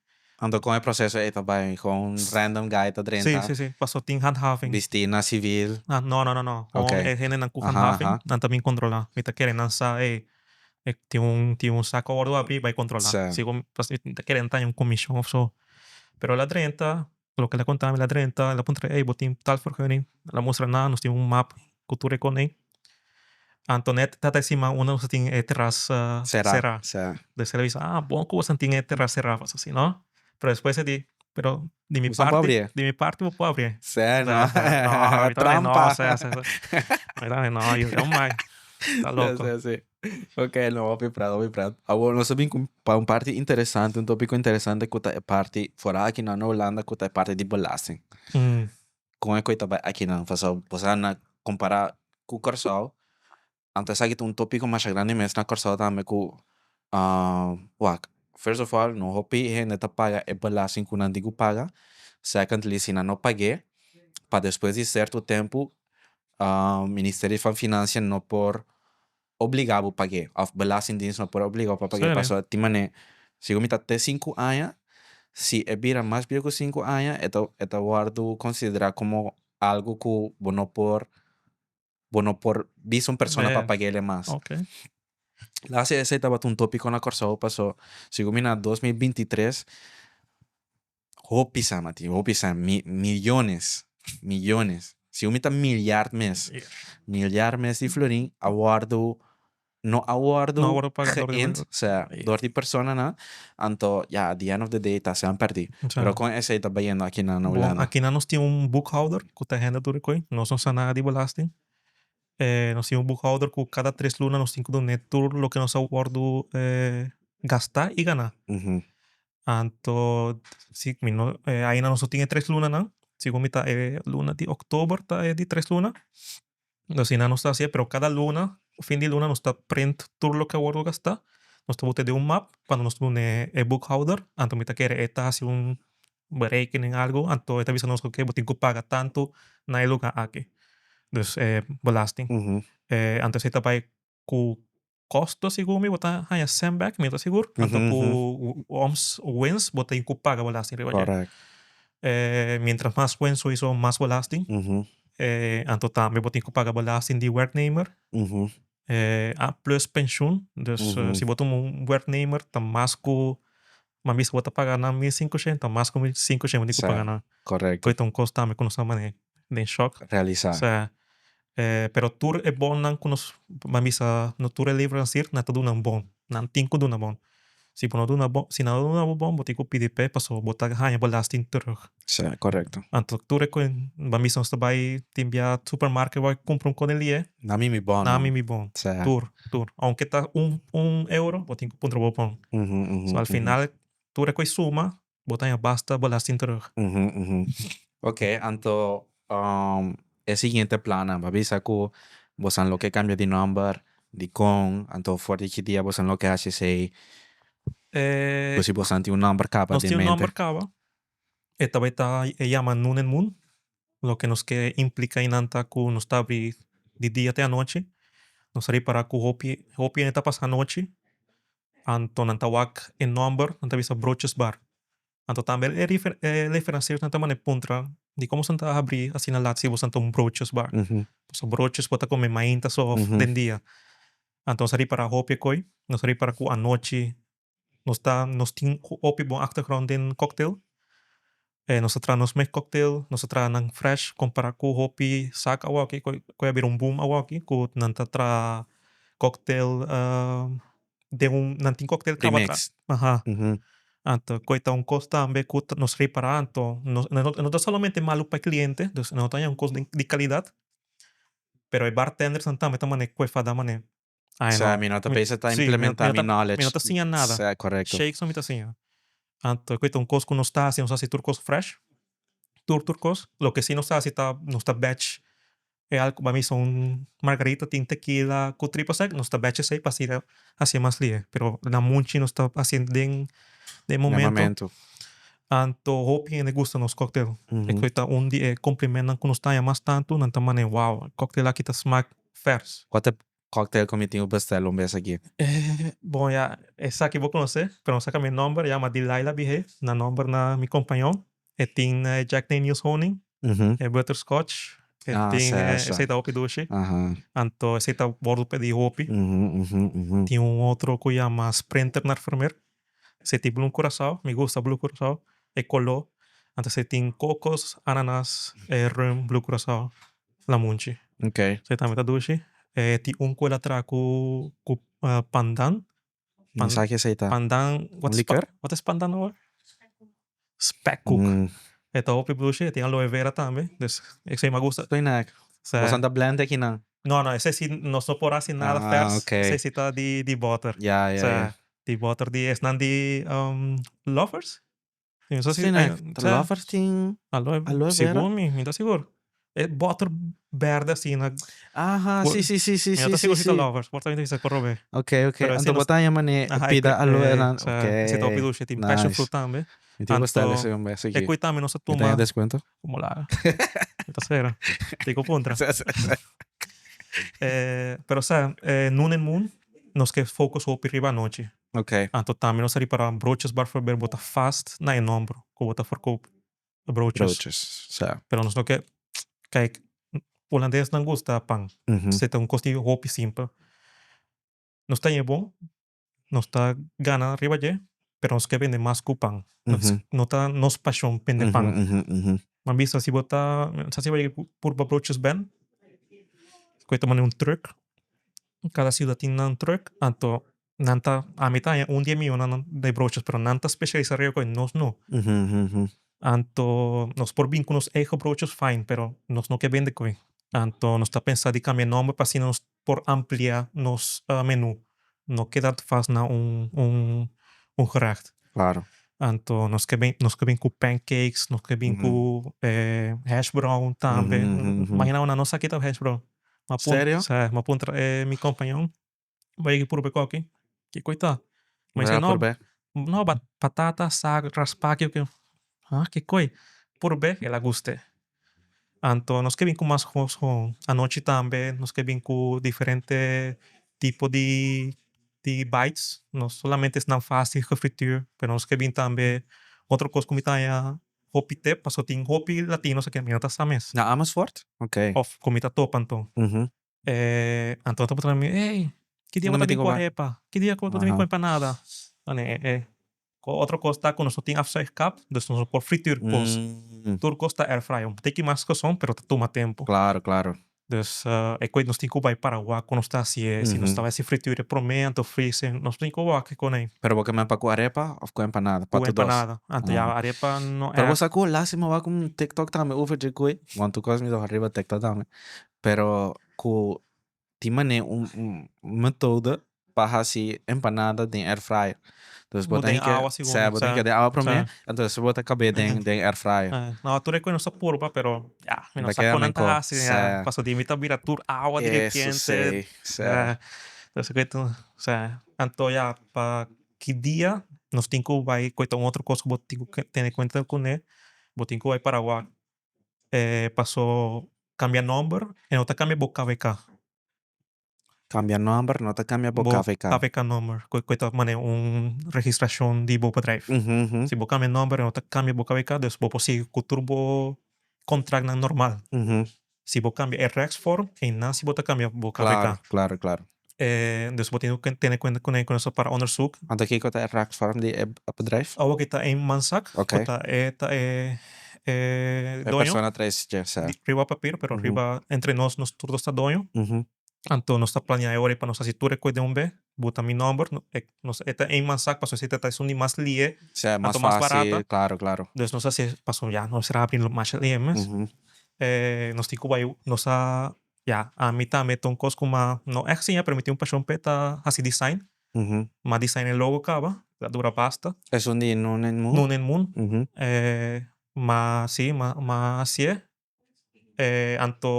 Anto kon e proseso ei ta bai? Kon un random guy ta Sí, drenta? sí, sí. Paso tin handhaving. Bistí na sivil? Ah, no, no, no, no. Kon Oké. e hendenan ku Aha, handhaving, aha. nan ta bin kontrolá. Mi ta kere nan sa, ey, e tin un, tin un sako a wòrdu abrí, bai kontrolá. Sí. Segun, pas mi ta kere nan ta haña un komishon òf so. Pero el a drenta, loke el a konta mi, el a drenta, el a puntra, ey, bo tin tal vergunning? El a mustra nan, nos tin un map ku tur e konei. Anto net tata e siman unda nos a tin e terras Será, será. será. Dus el a bisa, ah, bon ku boso tin e terras será pasobra si no. Pero despues e di, pero di mi Boso no por parti, abrié. di mi parti bo por abrié. Sè, no. No, mi tambe no, Trampa. sè, sè, sè. Mi tambe no, yo yo mai. Ta loko. Sè, sè, sè. Ok, no, hopi pret, hopi pret. Awor nos a bin ku pa un parti interesante, un tópiko interesante ku ta e parti fora aki na Hulanda ku ta e parti di belasting. Kon e koe ta bai akinan? Pasobra bo sa na kompará ku Kòrsou, anto esaki ta un tópiko masha grandi mes na Kòrsou tambe ku wak, first of all no hopi hende ta paga e belasting ku nan tin ku paga, secondly si nan no pag'é pa despues di sierto tempu Ministerio van Financiën no por obliga bo pag'é òf belastingdienst no por obliga bo pa pag'é pasobra tin manera segun mi ta te sinku aña si e bira mas bieu ku sinku aña e ta e ta wòrdu konsiderá komo algu ku bo no por bo no por bisa un persona pa pag'é mas. Laatste esei tabata un tópiko na Kòrsou paso segun mi na 2023 Hopi sa Mati, hopi sa, mi, millones, millones, si un mi ta miljard mes, miljard mes di florin a wordo, no a wordo No a wordo paga door di geïnd, osea, door di personanan, anto ya, at the end of the day ta sean perdi. Pero con esey ta bayendo aki na Bon, Hulanda? aki nan nos tin un boekhouder cu ta hende tur e koe, nos no sa nada di belasting. Nos tin un boekhouder cu cada tres luna nos tin cu dune tur loke nos a wordo gasta y gana. Anto si mi no aina nos no tin e tres lunanan, segun mi ta e luna di oktober ta e di tres luna, nos asina nos ta hacié, pero cada luna, fin di luna nos ta print tur loke a wordo gastá, nos ta bota den un map cuando nos duna e boekhouder, anto mi ta kere e ta haci un berekening algo, anto e ta bisa nos oke bo tin cu paga tanto na e lugar aki, dus e belasting. Anto esey ta bay cu Kosto sigur mi bo ta haña sèn bèk, mi no ta sigur. Anto ku oms wens bo tin ku paga belasting riba dje. Correct. Mientras mas wens sowieso mas belasting. Anto tambe bo tin ku paga belasting di werknemer. Plus penshun. Dus si bo tuma un werknemer ta mas ku, mi a bisa bo ta paga nan 1500, ta mas ku 1500 bo tin ku paga nan. Correcto. Ku ta un kos tambe ku nos ta mane den shòk. Realisá. Sa. Pero tur e bonnan ku nos ban bisa no tur e leverancier nan ta duna un bon. Nan tin ku duna bon. Si bo no duna bon, si nan no duna bo bon bo tin ku pidi p'e pasobra bo ta haña belasting terug. Sa, korekto. Anto tur e ku ban bisa nos ta bai tin bia supermarket bai kumpra un konelie. Nan mi mi bon. Nan mi mi bon. Sa. Tur, tur. Aunke ta un un euro bo tin ku puntra bo bon. So al final tur e ku e suma Bo ta haña basta belasting terug. Ok, anto e siguiente plannan, bo a bisa ku bosan lo ke kambia di nòmber, dikon, anto for di ki dia bosan lo ke hasi esei? Bo si bosan tin un nòmber kaba Nos den tin un mente? nòmber kaba, e ta bai ta e yama Noon and Moon, loke nos ke implika einan ta ku nos ta abri di dia te anochi, nos a ripara ku hopi hopi hende ta pasa anochi, Anto nan ta wak e nomber, nan ta bisa Broodjes Bar. Anto tambe e e leveranciersnan ta manda e puntra di como boso ta habri asina lat si boso ta un broodjes bar. Pasobra broodjes bo ta come mainta so of den dia. Anto nos a ripara hopi e koe, nos a ripara ku anochi nos ta nos tin hopi bon achtergrond den cocktail. Nos ta traha nos mes cocktail, nos ta traha nan fresh compara cu hopi sak awoki cu a bira un boom awoki cu nan ta traha cocktail den un nan tin cocktail caba tra Remix. aha anto cu ta un cos tambe cu nos repara anto no no ta solamente malo pa e cliente dus no ta un cos di calidad pero e bartenders nan tambe ta mane cu e fada mane Ay, no. Sa, mi no ta Mi, pensa ta sí, mi no, implementa mi no mi ta, knowledge. mi no ta siña nada. Sa, correcto. Shakes no mi ta siña. Anto, cu ta un cos cu nos ta haci, nos ta haci tur cos fresh. Tur tur kos. Loke si nos ta hasi ta nos ta batch e alko pa misa un margarita tin tequila ku triple sec nos ta batch esei pa asina hasié mas lihe. Pero na munchi nos ta hasiendo den den momento. Anto hopi hende gusta nos cocktail. E koe ta un di e complimentnan ku nos ta haña mas tantu nan ta manera wow e cocktail aki ta smak vers. Kua ta e cocktail ku mi tin ku bestel un bes aki? Bon ya esaki bo konosé pero no sa kambia e nomber e yama Delilah Behave na nomber na mi kompañon. E tin Jack Daniels honing, e butterscotch, e tin esei ta hopi dushi. Anto esei ta wordo pedi hopi. Tin un otro ku yama Sprinter naar Vermeer. Esei tin blue curaçao, mi gusta blue curaçao, e kolo. Anto esei tin kokos, ananas, e rum, blue curaçao, lamunchi. Esei tambe ta dushi. E tin un ku el a traha ku pandan. No sa ke esei ta. Pandan, Un liker? Wat is pandan awor? Spekkoek. E ta hopi dushi, e tin aloe vera tambe, dus esei mi a gusta. Estoy nek. Boso ta blend akinan? No, no, esei si nos no por hasi nada vers, esei si ta di boter. Ya, ya, ya. Di boter di esnan di Lovers? Estoy nek. Ta Lovers tin aloe vera? Segun mi, mi ta sigur. E boter berde asina. Aha, si, si, si, si, Mi no ta sigur si ta Lovers, por ta mi ta bisa korobe. Ok, ok. Anto bo ta yama ne pida aloe nan. Ok. Esei ta hopi dushi, tin passion fruit tambe. Mi tin gusta esei un bes aki. E kui tambe nos a tuma. Mi ta haña descuento? Como la. Mi ta spera. Tin ku puntra. Pero sa, Noon and Moon nos ke focus hopi riba anochi. Ok. Anto tambe nos a ripara brochas barfabel bo ta fast na e nomber ku bo ta verkoop brochas. Brochas, sa. Pero nos no ke, kijk, Holandesnan gusta pan. Esei ta un kos di hopi simpel. Nos ta haña bon, nos ta gana riba dje, pero nos ke bende mas ku pan. No ta nos pashon bende pan. Bo a bisa si bo ta, sa si bo a yega purba brochas ben, ku e ta manda un truck, kada siudat tin nan truck, anto Nan ta, ami ta haña un di e mihónan di brochas, pero nan ta spesialisá riba koe, nos no. Anto nos por bin ku nos eigen brochas, fine, pero nos no ke bende koe. Anto nos ta pensa di kambia nòmber pa asina nos por amplia nos menú, no keda vast na un un un gerecht. Claro. Anto nos ke bin nos ke bin ku pancakes, nos ke bin ku hash brown tambe. Imagina bo nan no sa kita hash brown. Serio? Sa, mi a puntra e mi kompañon. Bo yega purbe koki, kiko e ta? Mi Bo no, purbe? No, batata sa raspa kiko. Ha, kiko e? Purbe, el a guste. Anto nos ke bin ku mas kos kon anochi tambe nos ke bin ku diferente tipo di di bites, no solamente esnan fácil gefrituur, pero nos ke bin tambe otro kos ku mi ta haña hopi tep pasobra tin hopi latinos aki mi no ta sa mes. Na Amersfoort? Oké. Of ku mi ta topa anto. Anto ta puntra mi, ey, ki dia bo ta bin ku arepa? Ki dia ku bo ta bin ku empanada? Ane, e otro kos ta ku nos no tin afzuigkap, dus nos no por frituur kos. Tur kos ta airfryer. Un tiki mas koson, pero ta tuma tempu. Claro, claro. Dus e koe nos tin ku bai para wak ku nos ta hasié. Si nos ta bai hasi frituur e promé, anto freeze. Nos tin ku wak kon ei. Pero bo ke men pa ku arepa of ku empanada? Pa Ku tur dos? empanada. Anto ya arepa no Pero bo ègt. sa ku lástima wak un TikTok tambe over dje koe. Want tur kos mi ta wak riba TikTok tambe. Pero ku tin manera un metodo pa hasi empanada den air fryer. Dus bo Bo tin den ke awa sigur, sè bo tin sè ke den awa promé, sè. entonces bo ta kab'é den den air fryer. No, tur e ku nos ta purba pero ya, mi no Ta sa keda kon nan ta mihó, hasi ya, sè. pasobra di mi ta bira tur awa di Eso repente. si, sè. Entonces ku ta sè, anto ya pa ki dia nos tin ku bai ku e ta un otro kos ku bo tin ku tene kuenta kuné, bo tin ku bai Paraguay. Paso cambia nomber e no ta cambia bo KVK. Cambia nomber no ta cambia bo KVK. Bo KVK nomber cu ta mane un registracion di bo bedrijf. Si bo cambia nomber e no ta cambia bo KVK dus bo por sigui cu tur bo contractnan normal. Si bo cambia e rechtsvorm eynan si bo ta cambia bo KVK. Claro, claro, claro. Dus bo tin cu tene cuenta cu nos para onderzoek. Anto kico ta e rechtsvorm di e bedrijf? Awor ki ta eenmanszaak, cu ta e ta e E doño. persona traes dje, sa. Riba papier, pero riba entre nos, nos tur dos ta doño. Anto nos ta planea e ora pa nos haci tur e coe den un be, buta mi nomber, nos e ta eenmanszaak pasobra esey ta esun di mas lie, Sa, mas anto mas facil, barata. claro, claro. Dus nos haci pasobra ya nos mester habri masha lie mes. Nos tin cu bay, nos a Ya, ami tambe ta un kos ku m'a no ègt siña pero mi tin un pashon p'e ta hasi design. M'a design e logo kaba, ta dura basta. Esun di Noon and Moon? Noon and Moon. Ma si, ma ma hasié. Anto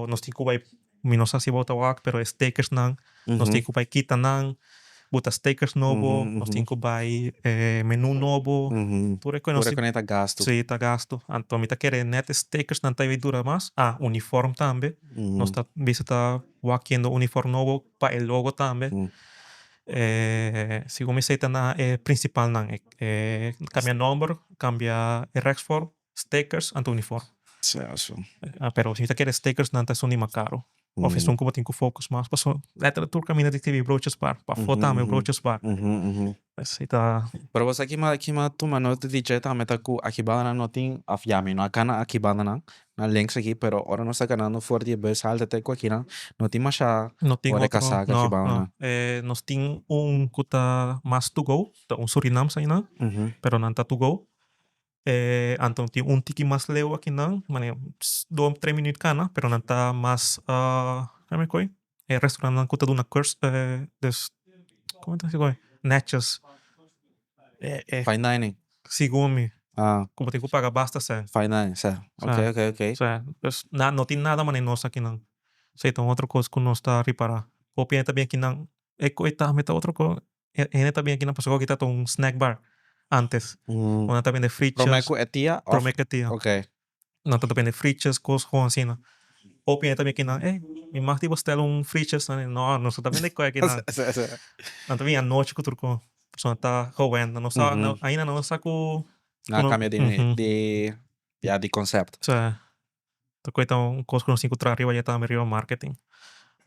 nos tin ku bai, mi no sa si bo ta wak, pero e stekersnan, nos tin ku bai kita nan, buta stekers nobo, nos tin ku bai menu nobo, tur e Tur e kone ta gastu. Si, ta gastu. Anto mi ta kere net e stekersnan ta bai dura mas. Ah, uniform tambe. Nos ta bisa ta wakiendo uniform nobo pa e logo tambe. Segun mi esei ta na e principalnan, e cambia nomber, cambia e rechtsvorm, stickers anto uniform. Pero si mi ta kere stickersnan ta esun di mas caro of esun cu bo tin cu focus mas pasobra letterlijk tur caminda tin scribi broodjes bar, pafo tambe broodjes bar. Esei ta. Pero bo sa kima kima tuma nota di dje tambe ta cu aki bandanan no tin of ya mi no a cana aki bandanan na links aki pero ora nos ta ganando for di e bus halte te cu akinan no tin masha No tin ora otro, casa no, aki bandanan. no. Nos tin un cu ta mas to go, ta un Surinaams ainan, pero nan ta to go. Anto tin un tiki mas leu akinan, manera dos tres minuut cana, pero nan ta mas kome koe e restaurantnan cu ta duna kurs dus como ta koe netjes. Fine dining. Segun mi. Cu bo tin cu paga basta sèn. Fine dining, sè. Ok, ok, ok. Sè. Dus na no tin nada manera nos akinan. Esei ta un otro cos cu nos ta ripara. Hopi hende ta bin akinan, e cu e tambe ta otro cos. Hende ta bin akinan pasobra aki ta un snack bar antes. Nan ta bende frietjes. Prome cu e tia of? Prome cu e tia. Ok. Nan ta bende frietjes, cos gewoon asina. Hopi hende ta bin akinan, ey, mi mag di bestel un frietjes? Nan di, no, nos no ta bende koe akinan. Nan ta bin anochi cu tur con. Pasobra nan ta gewend, nan no sa, ainda nan no sa cu. Nan a cambia di, ya, di concept. Sí. Ta koe ta un kos ku nos tin ku traha riba dje tambe riba marketing.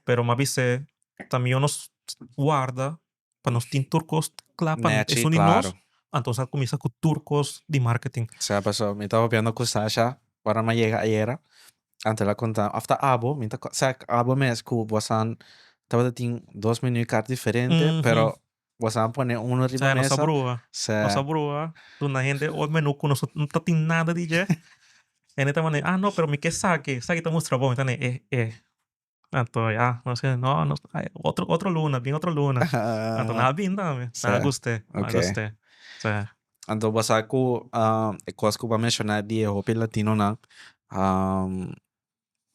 Pero mi a bis'é ta mihó nos warda pa nos tin tur kos kla pa Nechi, esun di nos, klaro. anto nos a kuminsá ku tur kos di marketing. Sa paso mi ta papiando ku Sasha ora mi a yega ayera, anto el a konta òf ta abo, mi ta sa abo mes ku bosan tabata tin dos menu kaart diferente, pero Boso a pone uno riba Sa, nos mesa. a brua. Sa. Nos a brua. Duna hende un menu ku nos no ta tin nada di dje. Hende ta manda, ah no, pero mi ke esaki. Esaki ta mustra bon. Mi ta ne, eh, eh. Anto ya, nos ke, no, nos, ay, otro, otro luna, bin otro luna. Anto nan a bin tambe. Nan a Sa. gust'é, nan a Ok. gust'é. Sa. Anto bo sa ku e kos ku bo a menshoná di e hopi latinonan,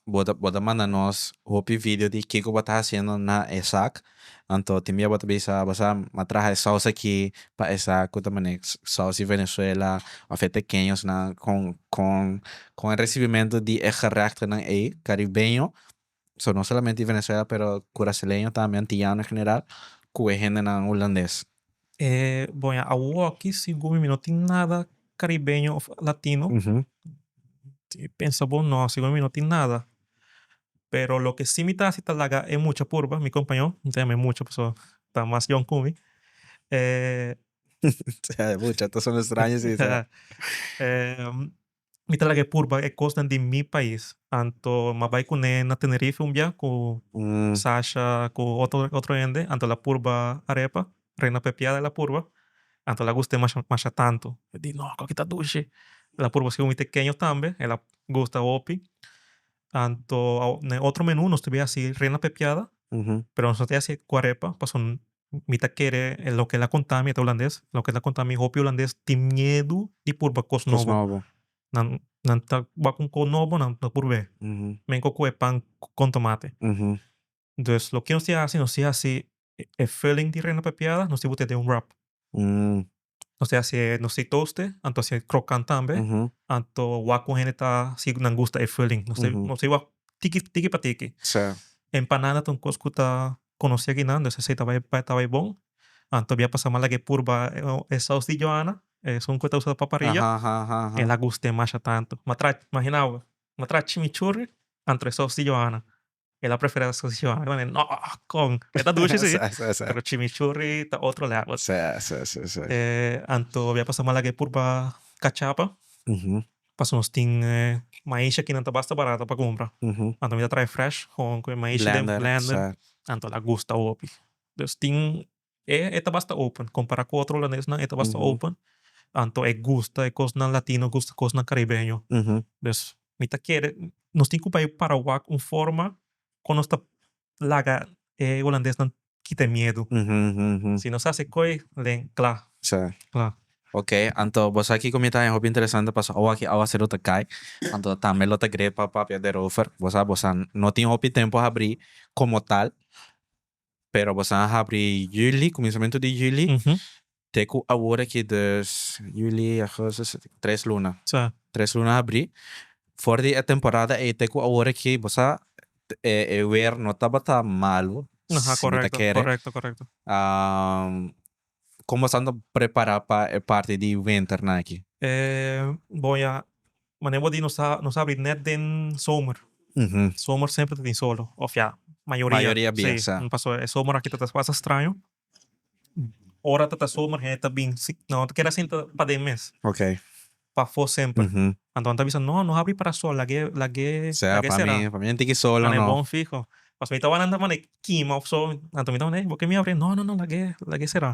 Bo ta bo ta manda nos hopi video di kiko bo ta hasiendo na e sak. Anto tin bia bo ta bisa bo sa m'a traha e saus aki pa e sak ku ta mane saus di Venezuela of e tekeñosnan kon kon kon e resibimentu di e gerechtnan ei karibeño so no solamente di Venezuela pero kuraseleño tambe antiyano en general ku e hendenan hulandes. Bon ya awoki segun mi no tin nada karibeño of latino. Si pensa bon no, segun mi no tin nada. Pero loke si mi ta hasi ta laga e mucha purba, mi kompañó, mi ta yama e mucha pasobra ta mas yòn ku mi. E mucha ta sona straño si. Mi ta laga e purba e kosnan di mi pais. Anto mi a bai kuné na Tenerife un bia ku Sasha ku otro otro hende, anto el a purba arepa, reina pepiada el a purba, anto el a gust'é masha masha tantu. El di no koki ta dushi. El a purba segun mi tekeño tambe, el a gusta hopi. Anto na e otro menu nos ta bin hasi reina pepiada, pero nos no ta hasi ku arepa pasobra Mi ta kere e loke el a konta mi, e ta hulandes, loke el a konta mi hopi hulandes tin miedu di purba kos Kos nobo. nobo. Nan nan ta wak un kos nobo nan ta purb'é. Men ku e pan kon tomate. Dus loke nos tin hasi, nos tin hasi e filling di reina pepiada nos tin bot'é den un wrap. Nos tin hasié, nos tin toast'é, anto hasié krokant tambe, anto wak ku hende ta si nan gusta e filling. Nos tin nos tin wak tiki tiki pa tiki. Empanada ta un kos ku ta konosí akinan, dus esei ta bai ta bai bon. Anto bia pasá m'a laga e purba e saus di Joana, esun ku ta usa pa parilla, el a gust'é masha tantu. M'a traha, imagina bo, m'a traha chimichurri anto e saus di Joana. El a preferá saus di Joana. Mi a no, kon, e ta dushi si, pero chimichurri ta otro level. Anto bia pasá m'a laga e purba kachapa. Pasobra nos tin maishi aki nan ta basta barato pa cumpra. Anto mi ta trae fresh gewoon cu e maishi den blender. Anto la gusta hopi. Dus tin e ta basta open compara cu otro holandesnan e ta basta open. Anto e gusta e cosnan latino gusta cosnan caribeño. Dus mi ta kere nos tin cu bay para wak un forma con nos ta laga e holandesnan kita e miedu. Si nos haci coy den cla. Cla. Ok, anto bo sa kiko mi ta haña hopi interesante pasobra awo aki awaseru ta kai, anto tambe lo ta great pa papia derover. Bo sa bo sa no tin hopi tempo habri komo tal, pero bo sa a habri juli, kuminsamentu di juli, te ku awor aki dus juli, augustus, tres luna. Tres luna habri. For di e temporada ei te ku awor aki bo sa e weer no tabata malu, si mi ta kere. Korekto, korekto. Kon bo ta prepara pa e parti di winternan aki? Bon ya, manera bo di nos ta nos ta habri net den zomer. Zomer semper ta tin solo, of ya, mayoria. Mayoria bia, sa. Si, pasobra e zomer aki ta ta basta straño. Ora ta ta zomer hende ta bin, nan no ta kere sinta paden mes. Pafó semper. Anto nan ta bisa, no, no habri parasol, lag'é, lag'é, lag'é sera. Pa mi no tin ki solo no. Bon fiho. Pasobra mi ta wak nan ta manda kima of so, anto mi ta manda, ey, bo ke mi habri? No, no, no, lag'é, lag'é sera.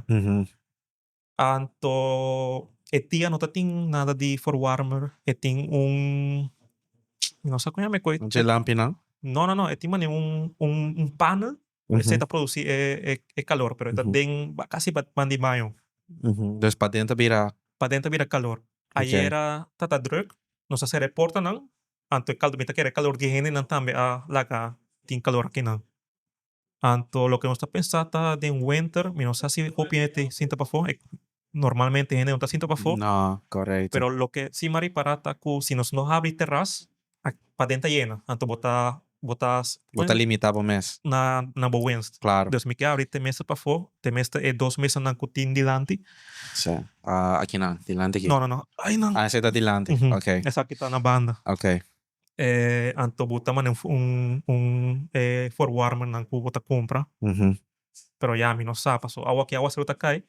Anto e tia no ta tin nada di verwarmer, e tin un, mi no sa kon yama e koe. Un dje lampinan? No, no, no, e tin manera un, un panel, esei ta produci e, e calor, pero e ta den casi ban di baño. Dus paden ta bira. Paden ta bira calor. Ayera ta ta druk, nos a sera e portanan, anto e calor, mi ta kere e calor di e hendenan tambe a laga tin calor akinan. Anto loke nos ta pensa ta den winter, mi no sa si hopi hende ta sinta pafó, normalmente hende no ta sinta pafó. No, korekto. Pero loke si mi a ripara ta ku si nos no habri teras, paden ta yena, anto bo ta, bo ta. Bo ta limita bo mes. Na, na bo winst. Klaro. Dus mi ke habri te mesa pafó, te mester e dos mesanan ku tin dilanti. Si, akinan, dilanti aki? No, no, no, ainan. Ah, esei ta dilanti, ok. Esaki ta na banda. Ok. Anto bo ta manda un un e verwarmernan ku bo ta kumpra. Pero ya mi no sa paso awa ki awaseru ta kai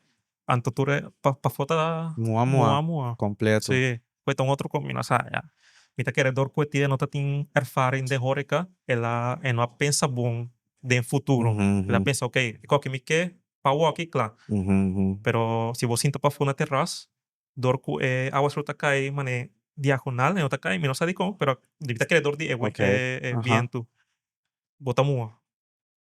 anto tur e pafó ta Muha muha muha. Kompleto. Si, ku e ta un otro kos mi no sa ya. Mi ta kere dor ku e tia no ta tin erfaring den horeka el a e no a pensa bon den futuro. El a pensa ok e koki mi ke pa awoki kla. Pero si bo sinta pafó na teras Dor ku e awaseru ta kai mane diagonal e no ta kai, mi no sa dikon, pero mi ta kere dor di e e bientu bo ta muha.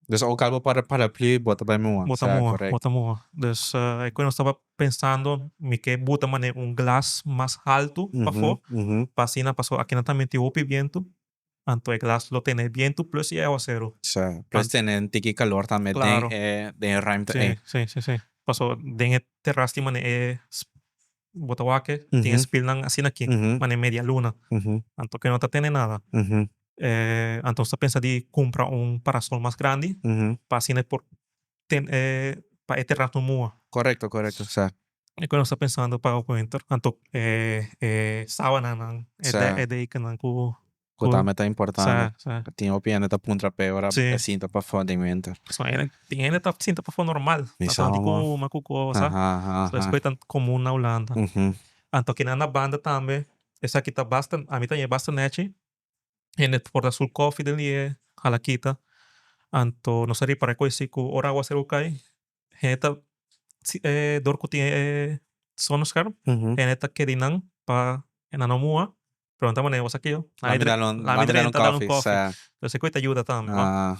Dus ook al bo para paraplu bo ta bai muha. Bo ta muha, bo ta muha. Dus e ku nos tabata pensando mi ke buta mane un glas mas haltu pafó pa asina pasobra akinan tambe tin hopi bientu anto e glas lo tene e bientu plus e awaseru. Sí, plus tene un tiki calor tambe den e den e ruimte ei. Sí, sí, sí. Paso den e terras tin mane e bo ta wak tin e spilnan asina aki, mane media luna. Anto ke no ta tene nada. Anto nos ta pensa di cumpra un parasol mas grandi pa asina e por ten pa e terras no muha. Correcto, correcto, sa. E ku nos ta pensando pa winter, anto e e sábananan, e Sa. e dekennan ku Ku tambe ta importante. Sa, sa. Tin hopi hende ta puntra p'e ora Sí. e sinta pafó den winter. So hende, tin hende ta sinta pafó normal. Mi Ta sa tanti man. ku uma ku kosa. Aha, aha, So aha. esei ta komun na Hulanda. Mhm. Anto kinan na banda tambe, esaki ta basta, ami ta haña basta nechi. Hende por ta sul kofi den di e halakita. Anto nos a ripara ku esei ku ora awaseru kai, hende ta dor ku tin e zonnescherm, hende ta keda einan pa nan no muha, pero nan ta manera wak aki Lami dal un kofi, entonces esei ta yuda tambe. Aha,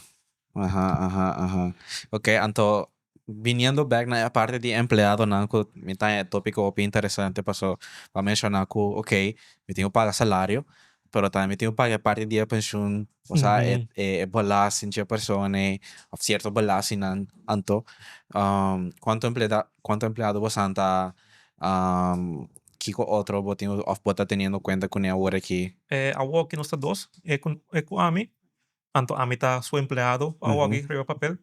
aha, aha. Ok, anto biniendo bek na e parti di empleadonan ku mi ta haña e topiko hopi interesante paso bo a menshoná ku ok mi tin ku paga salario pero tambe mi tin ku paga e parti di e penshun osea e e belasting dje persona ei of sierto belastingnan anto kuantu empleda kuantu empleado boso ta kiko otro bo tin of bo ta teniendo kuenta kuné awor aki? Awor aki nos ta dos e ku e ku ami anto ami ta su empleado awor aki riba papel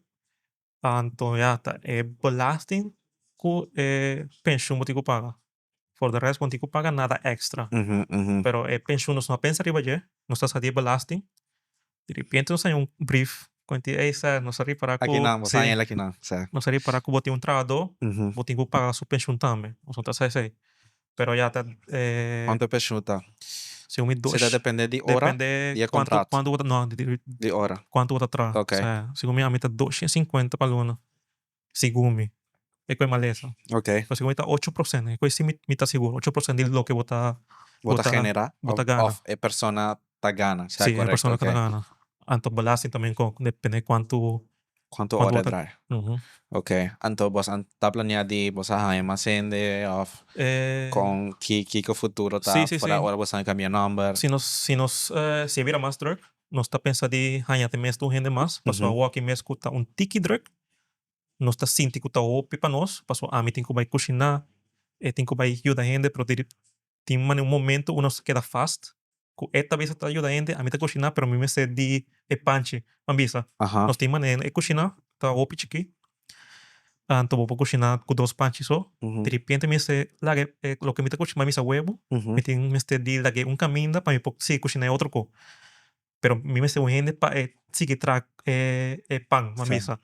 anto ya ta e belasting ku e penshun bo tin ku paga. For de rest bo no tin ku paga nada extra. Pero e penshun nos no a pensa riba dje, nos ta sa di e belasting. Di repente nos haña un brief ku nan tin, ey sir, nos a ripara ku, Akinan, bo sa si, haña el akinan, sa. nos a ripara ku bo tin un trahadó, bo tin ku paga su penshun tambe. Nos no ta sa esei. Pero ya ta e. Kuantu e penshun ta? Segun mi dos. Si ta depende di ora Depende di e kuantu, kontrato. kuantu bo ta, no, Di ora. kuantu bo ta traha. Ok. Sa, segun mi ami ta 250 pa luna. Segun mi. E ku e malesa. Ok. Pero segun mi ta 8%. E ku esi mi ta sigur. 8% di loke bo ta. Bo ta genera. Bo ta gana. Of e persona ta gana. Si, e persona ta gana. Anto belasting tambe ko depende kuantu. Cuanto Cuanto ora bo ta draai? Ok, anto bos an ta planea di bos a haña mas hende of con ki kiko futuro ta Sí, sí, for sí. ora bos a cambia nomber? Si nos si nos si e bira mas druk nos ta pensa di haña te mes un hende mas pasobra awor aki mes cu ta un tiki druk nos ta sinti cu ta hopi pa nos pasobra ami tin cu bay cushina e tin cu bay yuda hende pero di tin manera un momento cu nos ta keda vast cu e ta bisa ta yuda hende ami ta cushina pero mi mester di e panchi ban bisa nos tin manera e cushina ta hopi chiki anto bo por cushina cu dos panchi so diripiente mi mester laga e loke mi ta cushina mi misa webo mi tin mester di lag'e un caminda pa mi por sigui cushina e otro co pero mi mester un hende pa e sigui traha e pan ban bisa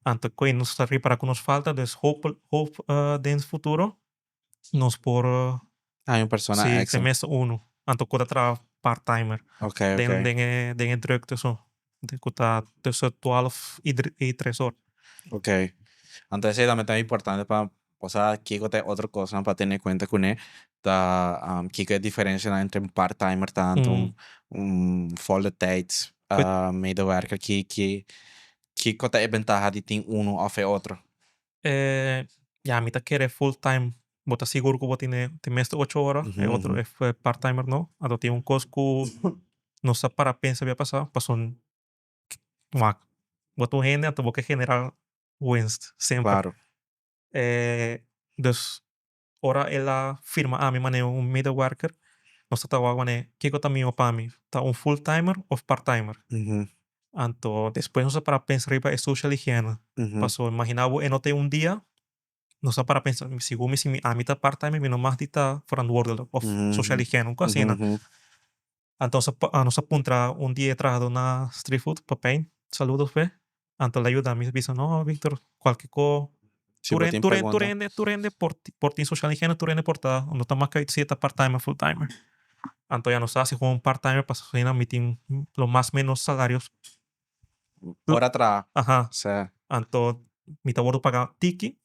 anto cu nos ta ripara cu nos falta dus hoop hoop den futuro nos por Hay un persona sí extra. te mester uno anto cu ta traha part timer Ok, den ok. den e den e drukte so cu ta tussen twaalf y y tres or. Ok. Anto esey tambe ta importante pa osea kico ta e otro cosnan pa tene cuenta cune ta kico e diferencianan entre un part timer ta anto un un volle tijd medewerker ki ki kico ta e bentaha di tin uno of e otro? Ya mi ta kere full time bo ta sigur ku bo tene te mes di ocho ora e otro e part timer no anto tin un kos ku nos a para pensa bia pasa pasobra wak bo ta un hende anto bo ke genera winst semper dus ora el a firma ami manera un medewerker nos ta wak manera kiko ta miho pa mi ta un full timer of part timer anto despues nos a para pensa riba e social higiene pasobra imagina bo e no ta un dia nos a para pensa segun mi si ami ta part timer mi no mag di ta verantwoordelijk of social higiene un kos asina anto nos a puntra un di e trahador na street food Pepijn saludos p'e anto el a yuda mi bisa no Victor cualke ko Si bo tin pregunta. Tur hende tur hende por tin social higiene tur hende por ta no ta mas ke si e ta part timer of full timer anto ya nos a hasi gewoon part timer pasobra asina mi tin lo mas menos salario. Ora traha. Aha. Si. Anto mi ta wordo paga tiki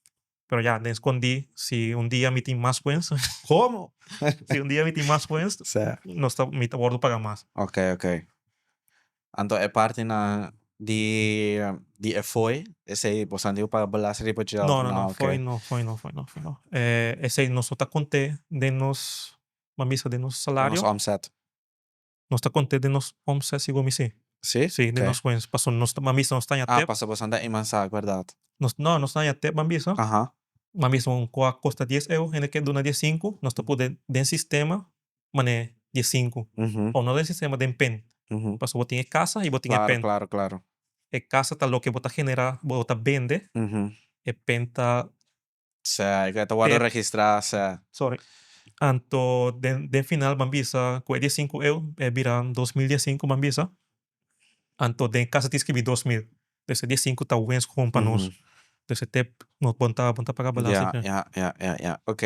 pero ya den scondi si un dia mi tin mas wens. Como? Si un dia mi tin mas wens. Si. Nos ta mi ta wordo paga mas. Ok ok. Anto e partinan di di e fooi esey bo san di bo paga belasting riba dje of No no no fooi no fooi no fooi no fooi no esey nos no ta conte den nos ban bisa den nos salario. Den nos omzet. Nos ta conte den nos omzet segun mi si. Si? Si den nos wens pasobra nos ban bisa nos ta haña Ah tep. pasobra boso ta imansa berdad. Nos no nos ta haña tep ban bisa. Ban bisa un cu a costa dies euro hende ke duna dies sinku nos ta pone den sistema mane dies sinku o no den sistema den pen pasobra bo tin e casa y bo tin e pen. Claro claro. E casa ta loke bo ta genera bo ta bende e pen ta. Sa e ta wordo registra sa. Sorry anto den den final ban bisa cu e dies sinku eu e bira 2015 ban bisa anto den casa tin scribi 2000 dus e dies sinku ta wens gewoon pa nos dus e tep no bon ta bon ta paga belasting. Ya ya ya ya ok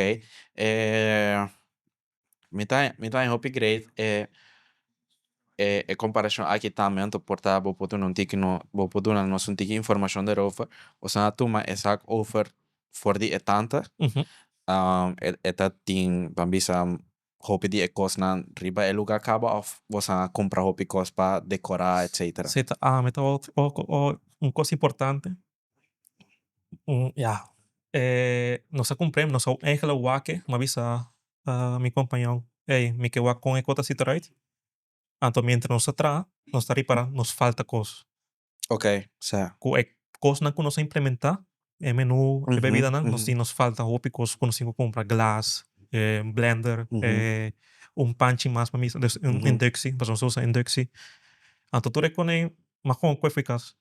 Mi ta mi ta hopi great e e e comparacion aki tambe anto por ta bo por duna un tiki no bo por duna nos un tiki informacion derover boso a tuma e zak over for di e tanta e ta tin ban bisa hopi di e cosnan riba e lugar caba of boso a cumpra hopi cos pa decora etcetera. Si ta ami ta un cos importante Ya, nos a cumpr'é, nos a eigenlijk wak e, mi a bisa mi compañon, ey, mi ke wak con e cos ta sita right. Anto mientras nos ta traha, nos ta ripara nos falta cos. Ok, sa. Cu e cosnan cu nos a implementa, e menu, e bebidanan, nos tin nos falta hopi cos cu nos tin cu cumpra, glas, blender, un panchi mas pa misa, dus un inductie, pasobra nos ta usa inductie. Anto tur e cosnan ey, mas con cu e fui cas.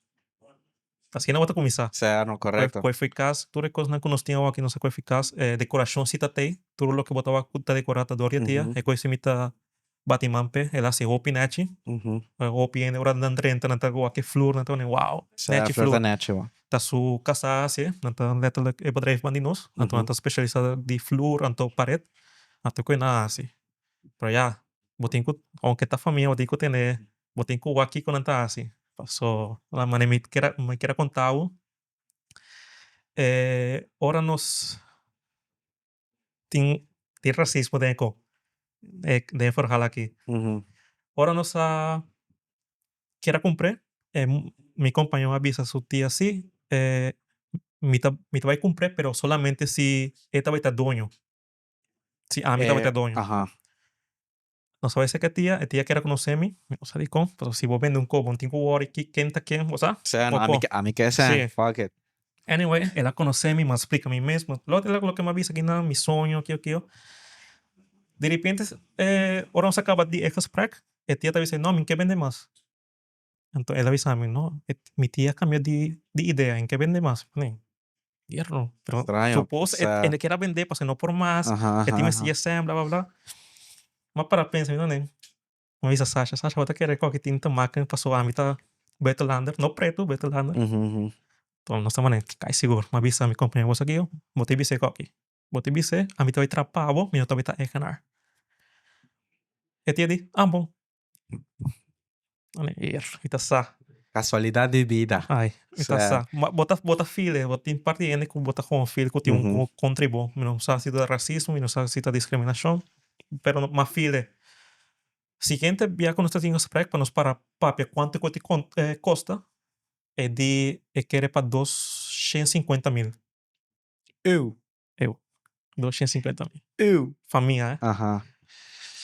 Asina bo ta kuminsá. Sè, no, korekto. Ku efikas, tur e kosnan ku nos tin awor aki nos ta ku efikas. E dekorashon si ta tei, tur loke bo ta wak ku ta dekorá ta dor di e dia. E kos si mi ta bati man p'e, el a hasi hopi nechi. Hopi hende ora nan drenta nan ta wak e flur, nan ta pone wow, Sè, nechi flur flur. ta nechi bo. Ta su kasá a hasié, nan ta letterlijk e bedrijf man di nos, anto nan ta spesialisá di flur anto paret, anto ku nan a hasi. Pero ya, bo tin ku, aunke ta famia, bo tin ku tene, bo tin ku wak kiko nan ta hasi. Paso, la manera mi kier a, mi kier a konta bo, ora nos tin, tin rasismo den e ko, den e verhaal aki. Ora nos a kier a kumpr'é, e. Mi kompañero a bisa su tia si, mi ta bai kumpr'é, pero solamente si e ta bai ta doño. Si ami ta bai ta doño. Nos a bai serka e tia, e tia kier a konosé mi, mi no sa dikon, pasobra si bo bende un kos bo no tin ku wòri ken ta ken, bo sa? Sea, no, ami ke esei, fuck it. Anyway, el a konosé mi, mi a splika mi mes, loke mi a bisa kinan, mi soño, kio kio. Di repente ora nos a kaba di e gesprek, e tia ta bisa, no, mi no ke bende mas. Anto el a bisa mi, no, mi tia a kambia di idea, e no ke bende mas. Mi di, pero Extraño, supos e kier a bende pasobra e no por mas, e tin mester yesèn, bla bla bla. Mi a para pensa, mi mi a bisa Sasha, Sasha, bo ta kere ku aki tin te maken pasobra ami ta buitenlander, no pretu, buitenlander. Enton nos ta manera, kai sigur. Mi a bisa mi kompañero, bo sa kiko? Bo ta bisa e koki. Bo ta bis'é, ami ta bai trapa bo, mi no ta bai ta eigenaar. E tia di, ah bon. Mi ta sa. Casualidad di bida. Ay, mi ta sa. Ma bo ta feel e, bo tin parti di hende ku bo ta gewoon feel ku tin un kontra bo. Mi no sa si ta rasismo, mi no sa si ta diskriminashon, pero m'a feel e. Siguiente bia ku nos ta tin gesprek pa nos para papia kuantu ku e kosta, e di e kere pa 250.000. Ew. Ew. 250.000. Ew. Famia, eh.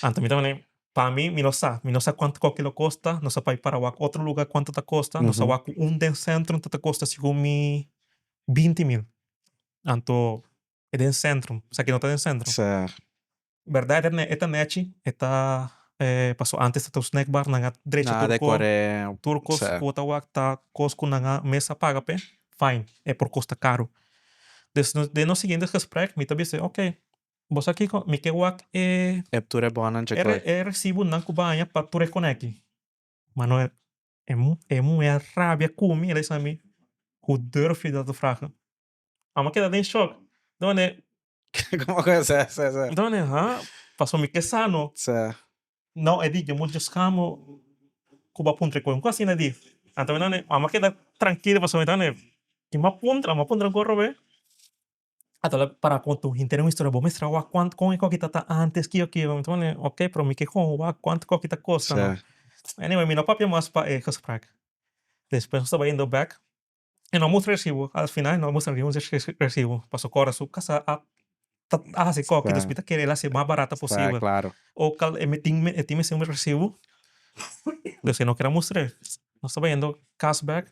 Anto mi ta mane, pa mi, mi no sa. Mi no sa kuantu koki lo kosta, no sa pa para wak otro luga kuantu ta kosta, no sa wak ku un den centrum ta kosta segun mi 20.000. Anto e den centrum, esaki no ta den centrum. Berdad e ta nechi, e ta paso antes ta un snack bar, nan a drecha Nan a tur ko, decor'é, tur kos ku ta wak ta kos ku nan a mes a paga p'e, fine, e por kosta karu. Dus den nos siguiente gesprek mi ta bisa ok, bo sa kiko, mi ke wak e E tur e bonnan dje koe. E resibunan ku bo a haña pa tur e koneki. Mano e muhé a rabia ku mi, el a bisa mi, hoe durf je dat te vragen? Amo a keda den shock. Donde Como que se se se. Donde ha? Paso mi ke sa no. Se. No, e di, je moet je schamen ku bo a puntra e kos. Un kos asina e di. Anto mi donde, amo a keda trankilo pasobra mi donde, ki mi a puntra? Mi a puntra un kos robe. Anto el a para konta un henter un historia, bo mester a wak kuantu kon e koki ta ta antes, kio kio. Mi donde, ok, pero mi ke kon wak kuantu koki ta kosta no. Anyway, mi no papia mas pa e gesprek. Despues nos ta bayendo bek. E no mustra resibo, al final e no mustra ningun resibo, pasobra kòrda su kasa a a hasi kòki, dus mi ta kere el hasi mas barata posibel. O kal e tin e tin mester un resibo, dus e no kere a mustr'é. Nos ta bayendo kas bèk,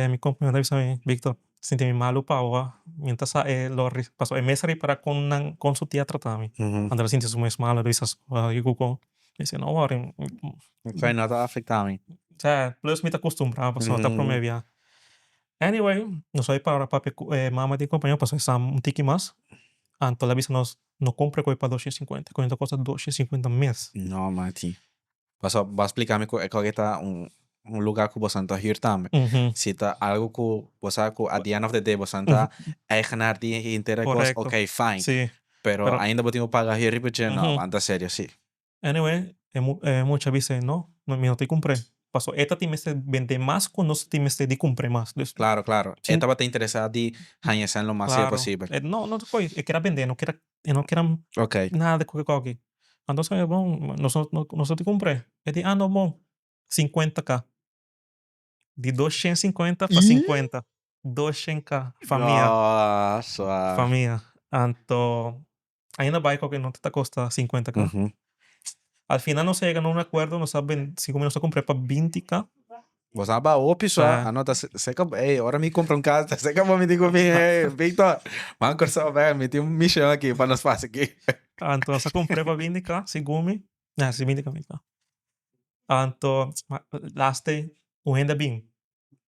mi kompañero ta bisa mi, Victor, sinti mi malu pa bo, mi ta sa e lo pasobra e mes a ripará kon nan kon su tia a trata mi. Anto el a sinti su mes malu, el a bisa kiko ku mi si no wòri. Esei no ta afektá mi. Sa, plus mi ta kustumbrá pasobra ta promé bia. Anyway, nos a para papia ku e mama di e kompañero pasobra e sa un tiki mas. Anto el a bisa nos, no kumpra e koi pa 250, e koi ta kosta 250 mes. No, mati. Pasobra bo a splika mi ku e koi ta un lugá ku boso ta hür tambe. Si ta algu ku bo sa ku at the end of the day boso ta eigenaar di henter e kos, ok, fine. Pero ainda bo tin ku paga hür riba dje, no, anta serio si. Anyway, e mucha bisa no, mi no ta cumpr'é. Paso e ta tin mester bende mas cu nos tin mester di cumpr'é mas. Dus. Claro, claro. E tabata interesa di haña esnan lo mas sea posibel. No, no ta coy, e kier a bende, e no kier a, e no kier a nada di koki. Anto nos a bon, nos no ta cumpr'é. E di, ah no bon, 50K. Di 250 pa 50. 200K, famia. Nossa. Famia. Anto, ainda bai koke no ta kosta 50K. Al final nos a yega na un akuerdo, nos a ben, segun mi nos a kumpr'é pa 20K. Bo sa ba hopi so, anota seka, ey, ora mi kumpra un kas, seka bo mi di ku mi, ey, Victor, man Kòrsou bèn, mi tin un mishon aki pa nos fasi aki. Anto nos a kumpr'é pa 20K, segun mi, ya, si 20K, 20K. Anto, laatste un hende a bin,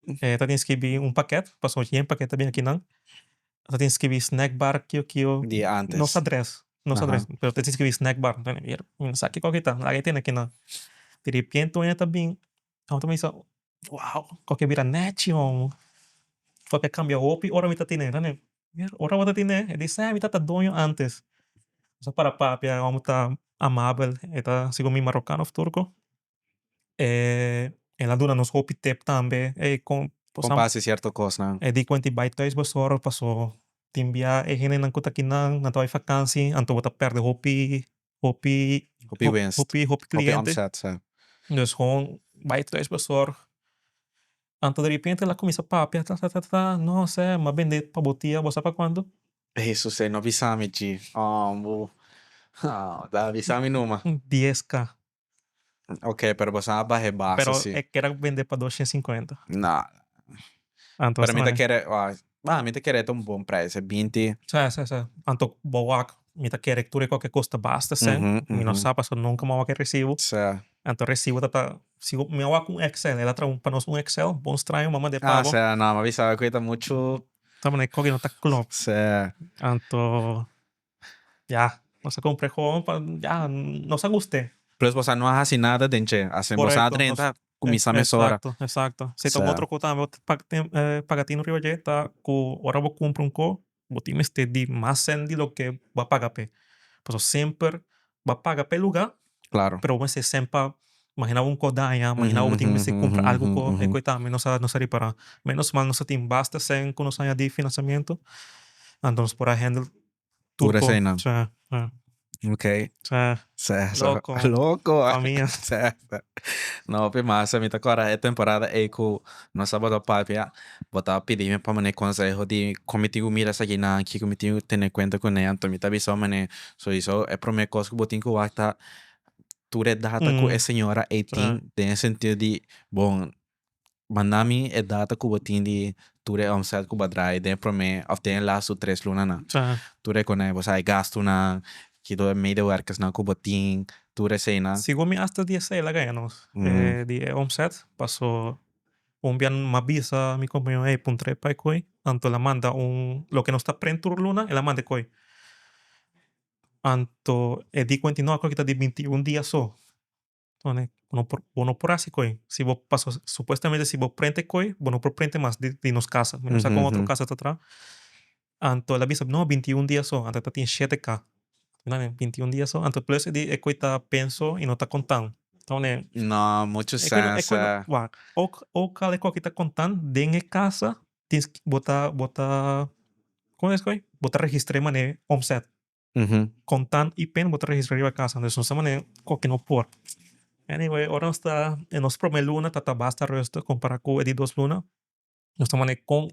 E ta tin skibi un paket, pasobra yen paket ta bin akinan. Ta tin skibi snack bar kio kio. Di antes. Nos adres, nos adres, pero ta tin skibi snack bar. Mi no sa kiko ta, laga e tene akinan. Di repente un hende ta bin, abo ta bisa, wow, koke a bira nechi homo. Koke a kambia hopi ora mi ta tene. Ora bo ta tene? E di, seh, mi tabata doño antes. Nos a para papia, e homo ta amabel, e ta segun mi marokano of turko. El a duna nos hopi tip tambe, ey con. Con pa haci cierto cosnan. E di cuenti bay thuis bo soro paso tin bia e hendenan cu ta akinan nan ta bay vakantie anto bo ta perde hopi hopi Hopi winst. hopi hopi Hopi cliente. omzet, sa. Dus gewoon bay thuis bo soro. Anto de repente el a cuminsa papia ta ta ta ta no sè m'a bende pa bo tia bo sa pa cuanto? Hesus e no bisa mi chi oh ta bisa mi numa. Dies k. Ok pero bo sa a baha e base Pero si. e kier a bende pa dos shen sinkuenta. No. Anto Pero mi ta kere ah mi ta kere e ta un bon prijs e binti. Sa sa sa anto bo wak mi ta kere tur e koke kosta basta sèn mi no sa pasobra nunka mi a wak e resibo. Sa. Anto resibo ta ta si mi a wak un excel el a traha pa nos un excel bon straño mama de Ah pabo. sa no mi a bisa ku e ta muchu. Ta manera koke no ta klop. Sa. Anto ya nos a kumpra e gewoon pa ya nos a gust'é. Plus boso no a hasi nada den dje asin boso a Korekto drenta kuminsá mesora. Exacto exacto si ta un otro ku tambe bo ta paga tinu riba dje ta ku ora bo kumpra un ko bo tin mester di mas sèn di loke bo a paga p'e pasobra semper bo a paga p'e luga pero bo mester sèn pa imagina bo un ko daña imagina bo tin mester kumpra algu ko e koe tambe nos a nos a ripara menos mal nos a tin basta sèn ku nos a haña di finansiamentu anto nos por a handle Tur Tur eseinan. Sí, sí. Ok. Sí. Sí, sí. Loco. Loco. Famia. Sí, sí. No, hopi mas. Mi ta kòrda e temporada ei ku nos tabata papia, bo ta pidi mi pa mane konseho di kon mi tin ku mira esakinan, kiko mi tin ku tene kuenta kuné. Anto mi ta bisa bo mane, souiso e promé kos ku bo tin ku wak ta tur e data ku e señora ei tin den e sentido di, bon, Manda mi e data ku bo tin di tur e omzet ku bo a draai den e promé òf den e lastu tres lunanan. Tur e konai bo sa e gastunan, kiko e medewerkersnan ku bo tin, tur eseinan. Segun mi hasta di esei el a gaya nos, di e omzet, paso un bia mi a bisa mi kompañero, ey puntra e pai koe, anto el a manda un, loke nos ta prent tur luna, el a manda e koe. Anto e di kuenti no, akoe ta di 21 dia so. Tone, bo no por, bo no por hasi koe. Si bo paso, supuestamente si bo prente koe, bo no por prente mas di, di nos casa. Mi no sa con otro casa ta traha. Anto el a bisa, no, 21 dia so. Anto ta tin shete ka. Nane, 21 dia so. Anto plus e di e koe ta penso y no ta contan. Tone, No, mucho e koe no, e koe no, sense. wak, ook, ook al e koe aki ta contan, den e casa, tins, bo ta, bo ta, como es koe? Bo ta registra e mane omzet. Kontant i pen bo ta registra riba kasa. Dus nos ta manera koke no por. Anyway, ora nos ta e nos prome luna ta ta basta rustig kompara ku e di dos luna. Nos ta manera kon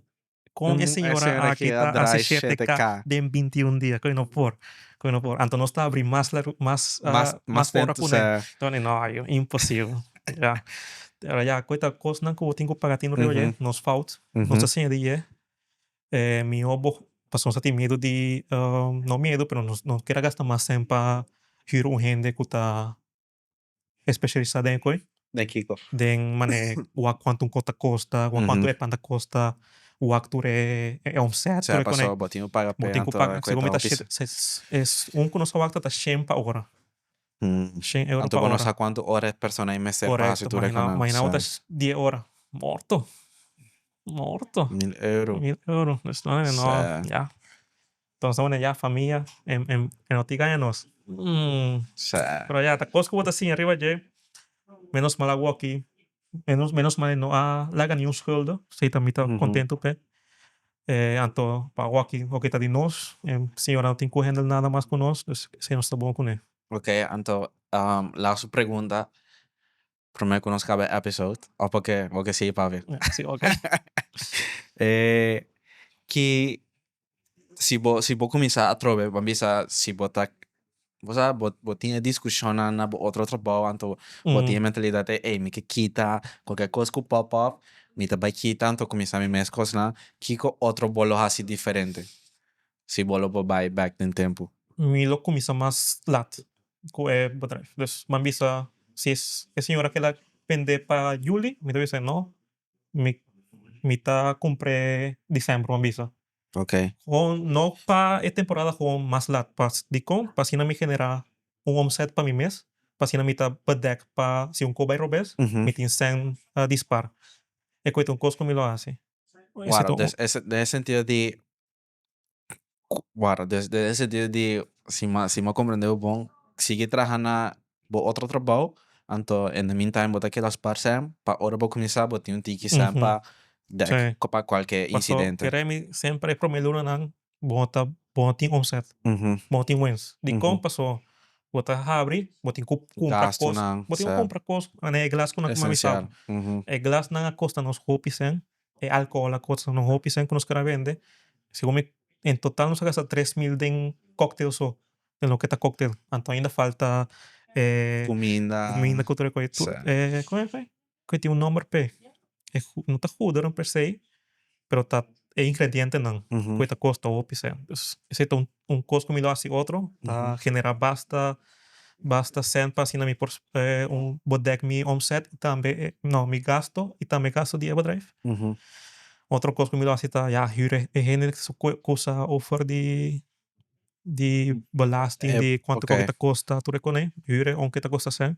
kon e señora aki ta hasi shete ka den 21 dia. Koe no por. Koe no por. Anto nos ta abri mas mas mas ora kuné. Nos no, imposibel. Ya. Pero ya, koe ta kosnan ku bo tin ku paga tinu riba dje. Nos fout. Nos ta siña di dje. Mihó bo pasobra nos ta tin miedu di no miedu pero nos no kier a gasta mas sèn pa hür un hende ku ta espesialisá den e koi. Den kiko? Den manera wak kuantu un kos ta kosta, wak kuantu e pan ta kosta, wak tur e omzet tur e kos. Pasobra bo tin ku paga Bo tin ku paga segun mi ta un ku nos a wak ta ta shen pa ora. Shen euro Anto pa bo no ora. sa kuantu ora e persona ei mester pa hasi Korekto, tur e imagina konan. imagina bo ta die ora. Morto. Morto. Mil euro. Mil euro. Dus no, no, Sa. ya. Entonces bueno, ya familia en, en, en no tin gaña nos. Sa. Pero ya, ta cos cu bo ta siña riba dje, menos mal awo aki, menos, menos mal e no a laga ni un schulden, esey ta mi ta contento p'e. Anto pa awo aki loke ta di nos, e señora no tin cu handle nada mas cu nos, dus esey nos ta bon cune. Ok, anto laatste pregunta. Prome ku nos kaba e episode, of bo ke bo ke sigui papia? Si, ok. Ki si bo si bo kuminsá atrobe bo a bisa si bo ta bo sa bo bo tin e diskushonnan na bo otro trabou anto bo tin e mentalidat di ey mi ke kita kualke kos ku pop up mi ta bai kita anto kuminsá mi mes kosnan kiko otro bo lo hasi diferente si bo lo por bai bek den tempu? Mi lo kuminsá mas lat ku e bedrijf. Dus mi a bisa si e señora keda bende pa juli, mi ta bisa no, mi mi ta kumpr'e december mi a bisa. Gewoon no pa e temporada gewoon mas lat pa dikon pa asina mi genera un omzet pa mi mes, pa asina mi ta bedek pa si un kos bai robes mi tin sèn di spar. E ku e ta un kos ku mi lo hasi. Wara, dus den e sentido di Wara, des den e sentido di si mi si mi a comprende bo bon, sigui traha na bo otro trabou, anto in the meantime bo ta keda spar sèn pa ora bo kuminsá bo tin un tiki sèn pa dèk pa kualke insidente. Paso kere mi semper e prome lunanan bo no ta bo no tin omzet, bo no tin wens. Dikon? Paso Bo ta habri, bo tin ku kumpra kos, Gastunan, bo tin ku sa. kumpra kos, manera e glas ku nan kuma bisa Esencial. bo. E glasnan a kosta nos hopi sèn, e alkohòl a kosta nos hopi sèn ku nos keda bende. Segun mi en total nos a gasta 3000 den cocktail so, den loke ta cocktail. Anto ainda falta e Kuminda. kuminda ku tur e kos. Sa. Kon e ku tin un nòmber p'e. E no ta goederen per se, pero ta e ingredientenan ku ta kosta hopi sèn. Dus esei ta un kos ku mi lo hasi otro, ta generá basta basta sèn pa asina mi por un bodèk mi omzet i tambe no mi gasto i tambe gasto di e bedrijf. Otro kos ku mi lo hasi ta ya hür e hende su kusa over di di belasting di kuantu ku ta kosta tur e kos hür e ounke ta kosta sèn.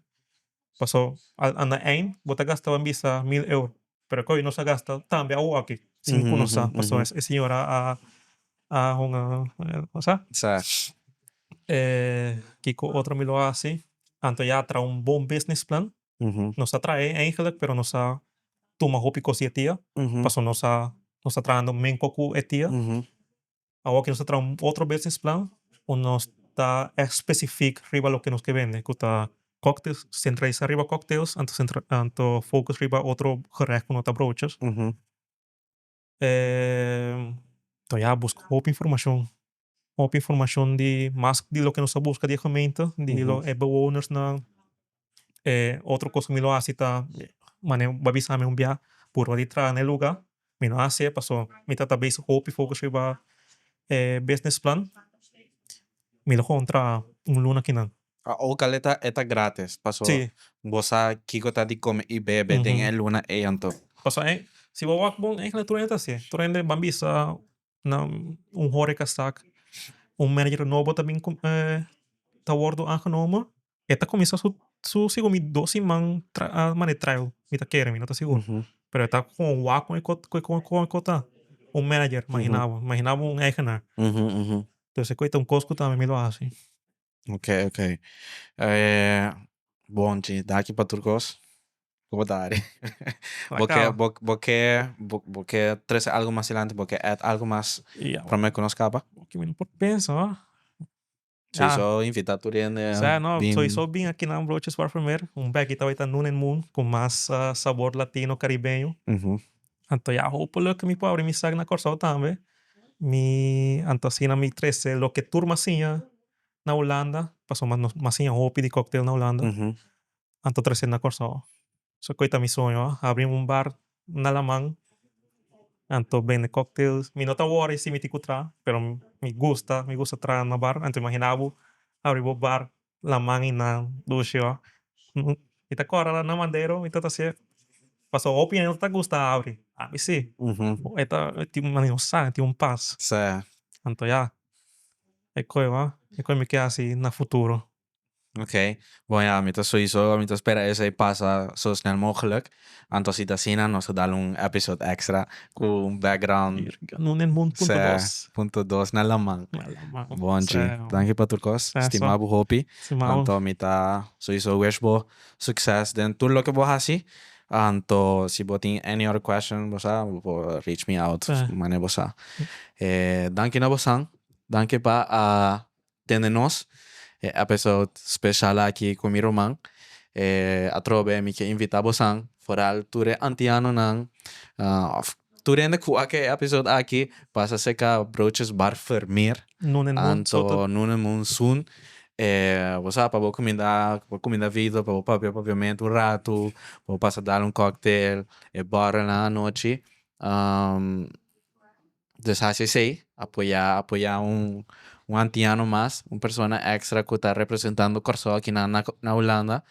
Paso a na eind bo ta gasta ban bisa 1000 euro, pero koe nos a gasta tambe awo aki sin ku nos sa, paso e señora a hunga sa. Sa. Kiko otro mi lo hasi? Anto ya traha un bon business plan. Nos a traha eigenlijk, pero nos a tuma hopi kos di e tia, paso nos ta trahando menko ku e tia. Awor aki nos ta traha un otro business plan ku nos ta echt specifiek riba loke nos ke bende, ku ta cocktails, centralisa riba cocktails, anto anto focus riba otro gerecht ku no ta broodjes. Anto ya buska hopi informashon, hopi informashon di mas di loke nos ta buska di e gemeente, di lo e bewonersnan. Otro kos ku mi lo hasi ta manera bo a bisa mi un bia purba di traha na e luga, mi no hasié pasobra mi ta ta bezig hopi focus riba e business plan, mi lo kon traha un luna kinan. Ook al e ta gratis, pasobra bo sa kiko ta di kome i bebe den e luna ei anto. Pasobra si bo wak bon eigenlijk tur hende ta hasié, tur hende ban bisa na un horecazaak un manager nobo ta bin ta wordo aangenomen, e ta kuminsá su segun mi dos siman manera trial mi ta kere, mi no ta sigur, pero e ta kon wak kon e kos ta, un manager imagina bo, imagina bo un eigenaar. Entonces e kos ta un kos ku tambe mi lo hasi. Ok, ok. Bon chi, danki pa tur kos. Ku bo ta hari? Bo ke, bo, bo ke, bo ke trese algu mas dilanti? Bo ke add algu mas prome ku nos kaba? Loke mi no por pensa, ho. Sowieso invita tur hende. Sa, no, sowieso bin aki na Broodjes Bar Vermeer. Un beki ta bai ta Noon and Moon ku mas sabor latino karibeño. Anto ya hopelijk mi por abri mi sak na Kòrsou tambe. Mi, anto asina mi trese loke tur mi a siña na Hulanda, pasobra mi a siña hopi di cocktail na Hulanda, anto trese na Kòrsou. So koe ta mi soño, habri un bar na laman, anto bende cocktails. Mi no ta worry si mi tin ku traha, pero mi gusta, mi gusta traha na bar. Anto imagina bo habri bo bar laman einan dushi. Mi ta kòrda na Madero mi ta ta hasié, pasobra hopi hende no ta gusta habri, ami si. E ta tin un manera sa, tin un pas. Anto ya. E koe wa, e koe mi ke hasi na futuro. Ok, bon ya, mi ta soiso, mi ta spera esei pasa so snel mogelijk. Anto si ta asina nos ta dal un episode extra ku un background. Noon Moon punto dos. Punto dos na laman. Na laman. Bon chi, danki pa tur kos. Stima bo hopi. Stima bo. Anto mi ta soiso wish bo succes den tur loke bo hasi. Anto si bo tin any other question bo sa bo por reach me out manera bo sa. Danki na bosan, danki pa a tende nos e episode special aki ku mi ruman. Atrobe mi ke invita bosan foral tur e antianonan of tur hende ku wak e episode aki pasa serka Broodjes Bar Vermeer. Noon Anto Noon and Moon soon. Bo sa pa bo kuminda bo kuminda Vito pa bo papia papiamentu un ratu pa bo pasa dal un cocktail e borrelnan anochi. Dus hasi esei apoya apoya un un antiano mas un persona extra ku ta representando Kòrsou aki na na Hulanda.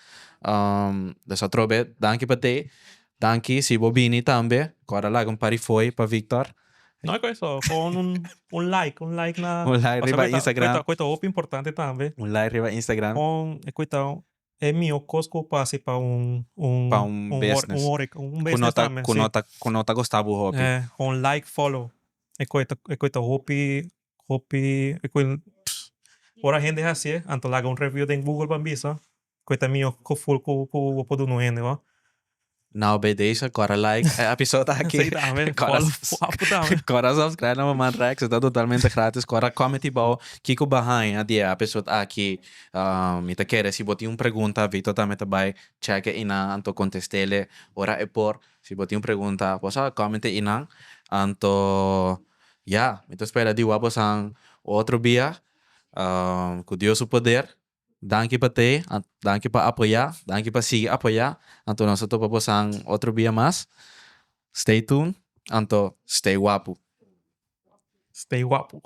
Dus atrobe danki pa tei. Danki si bo bini tambe kòrda laga un par di fooi pa Victor. No e eso, con un like, un like na. Un like riba Instagram. Cu ta hopi importante tambe. Un like riba Instagram. Un, e cu ta e miho cos cu bo haci pa un, un. Pa un business. Un horeca, un business tambe, si. Cu no ta gusta bo hopi. Un like, follow. E cu ta, e cu ta hopi, hopi, e cu ora hende haci'e, anto laga un review den Google pa bisa, cu ta miho gevoel cu bo por duna un hende, bo. Nou bij deze, kora like e episode aki. Esei tambe, Kora follow wapu tambe. Kora subscribe na Maman Rex, e ta totalmente gratis. Kora comment hibou kiko bo a haña di e episode aki. Mi ta kere si bo tin un pregunta, Victor tambe ta bai check einan anto contest'ele ora e por. Si bo tin un pregunta, bo sa comment einan. Anto ya, mi ta spera di wak bosan otro bia cu Dios su poder. Danki pa te, danki pa apoyá, danki pa sigui apoyá. Anto nos ta topa bosan otro bia mas. Stay tuned, anto stay wapu. Stay wapu.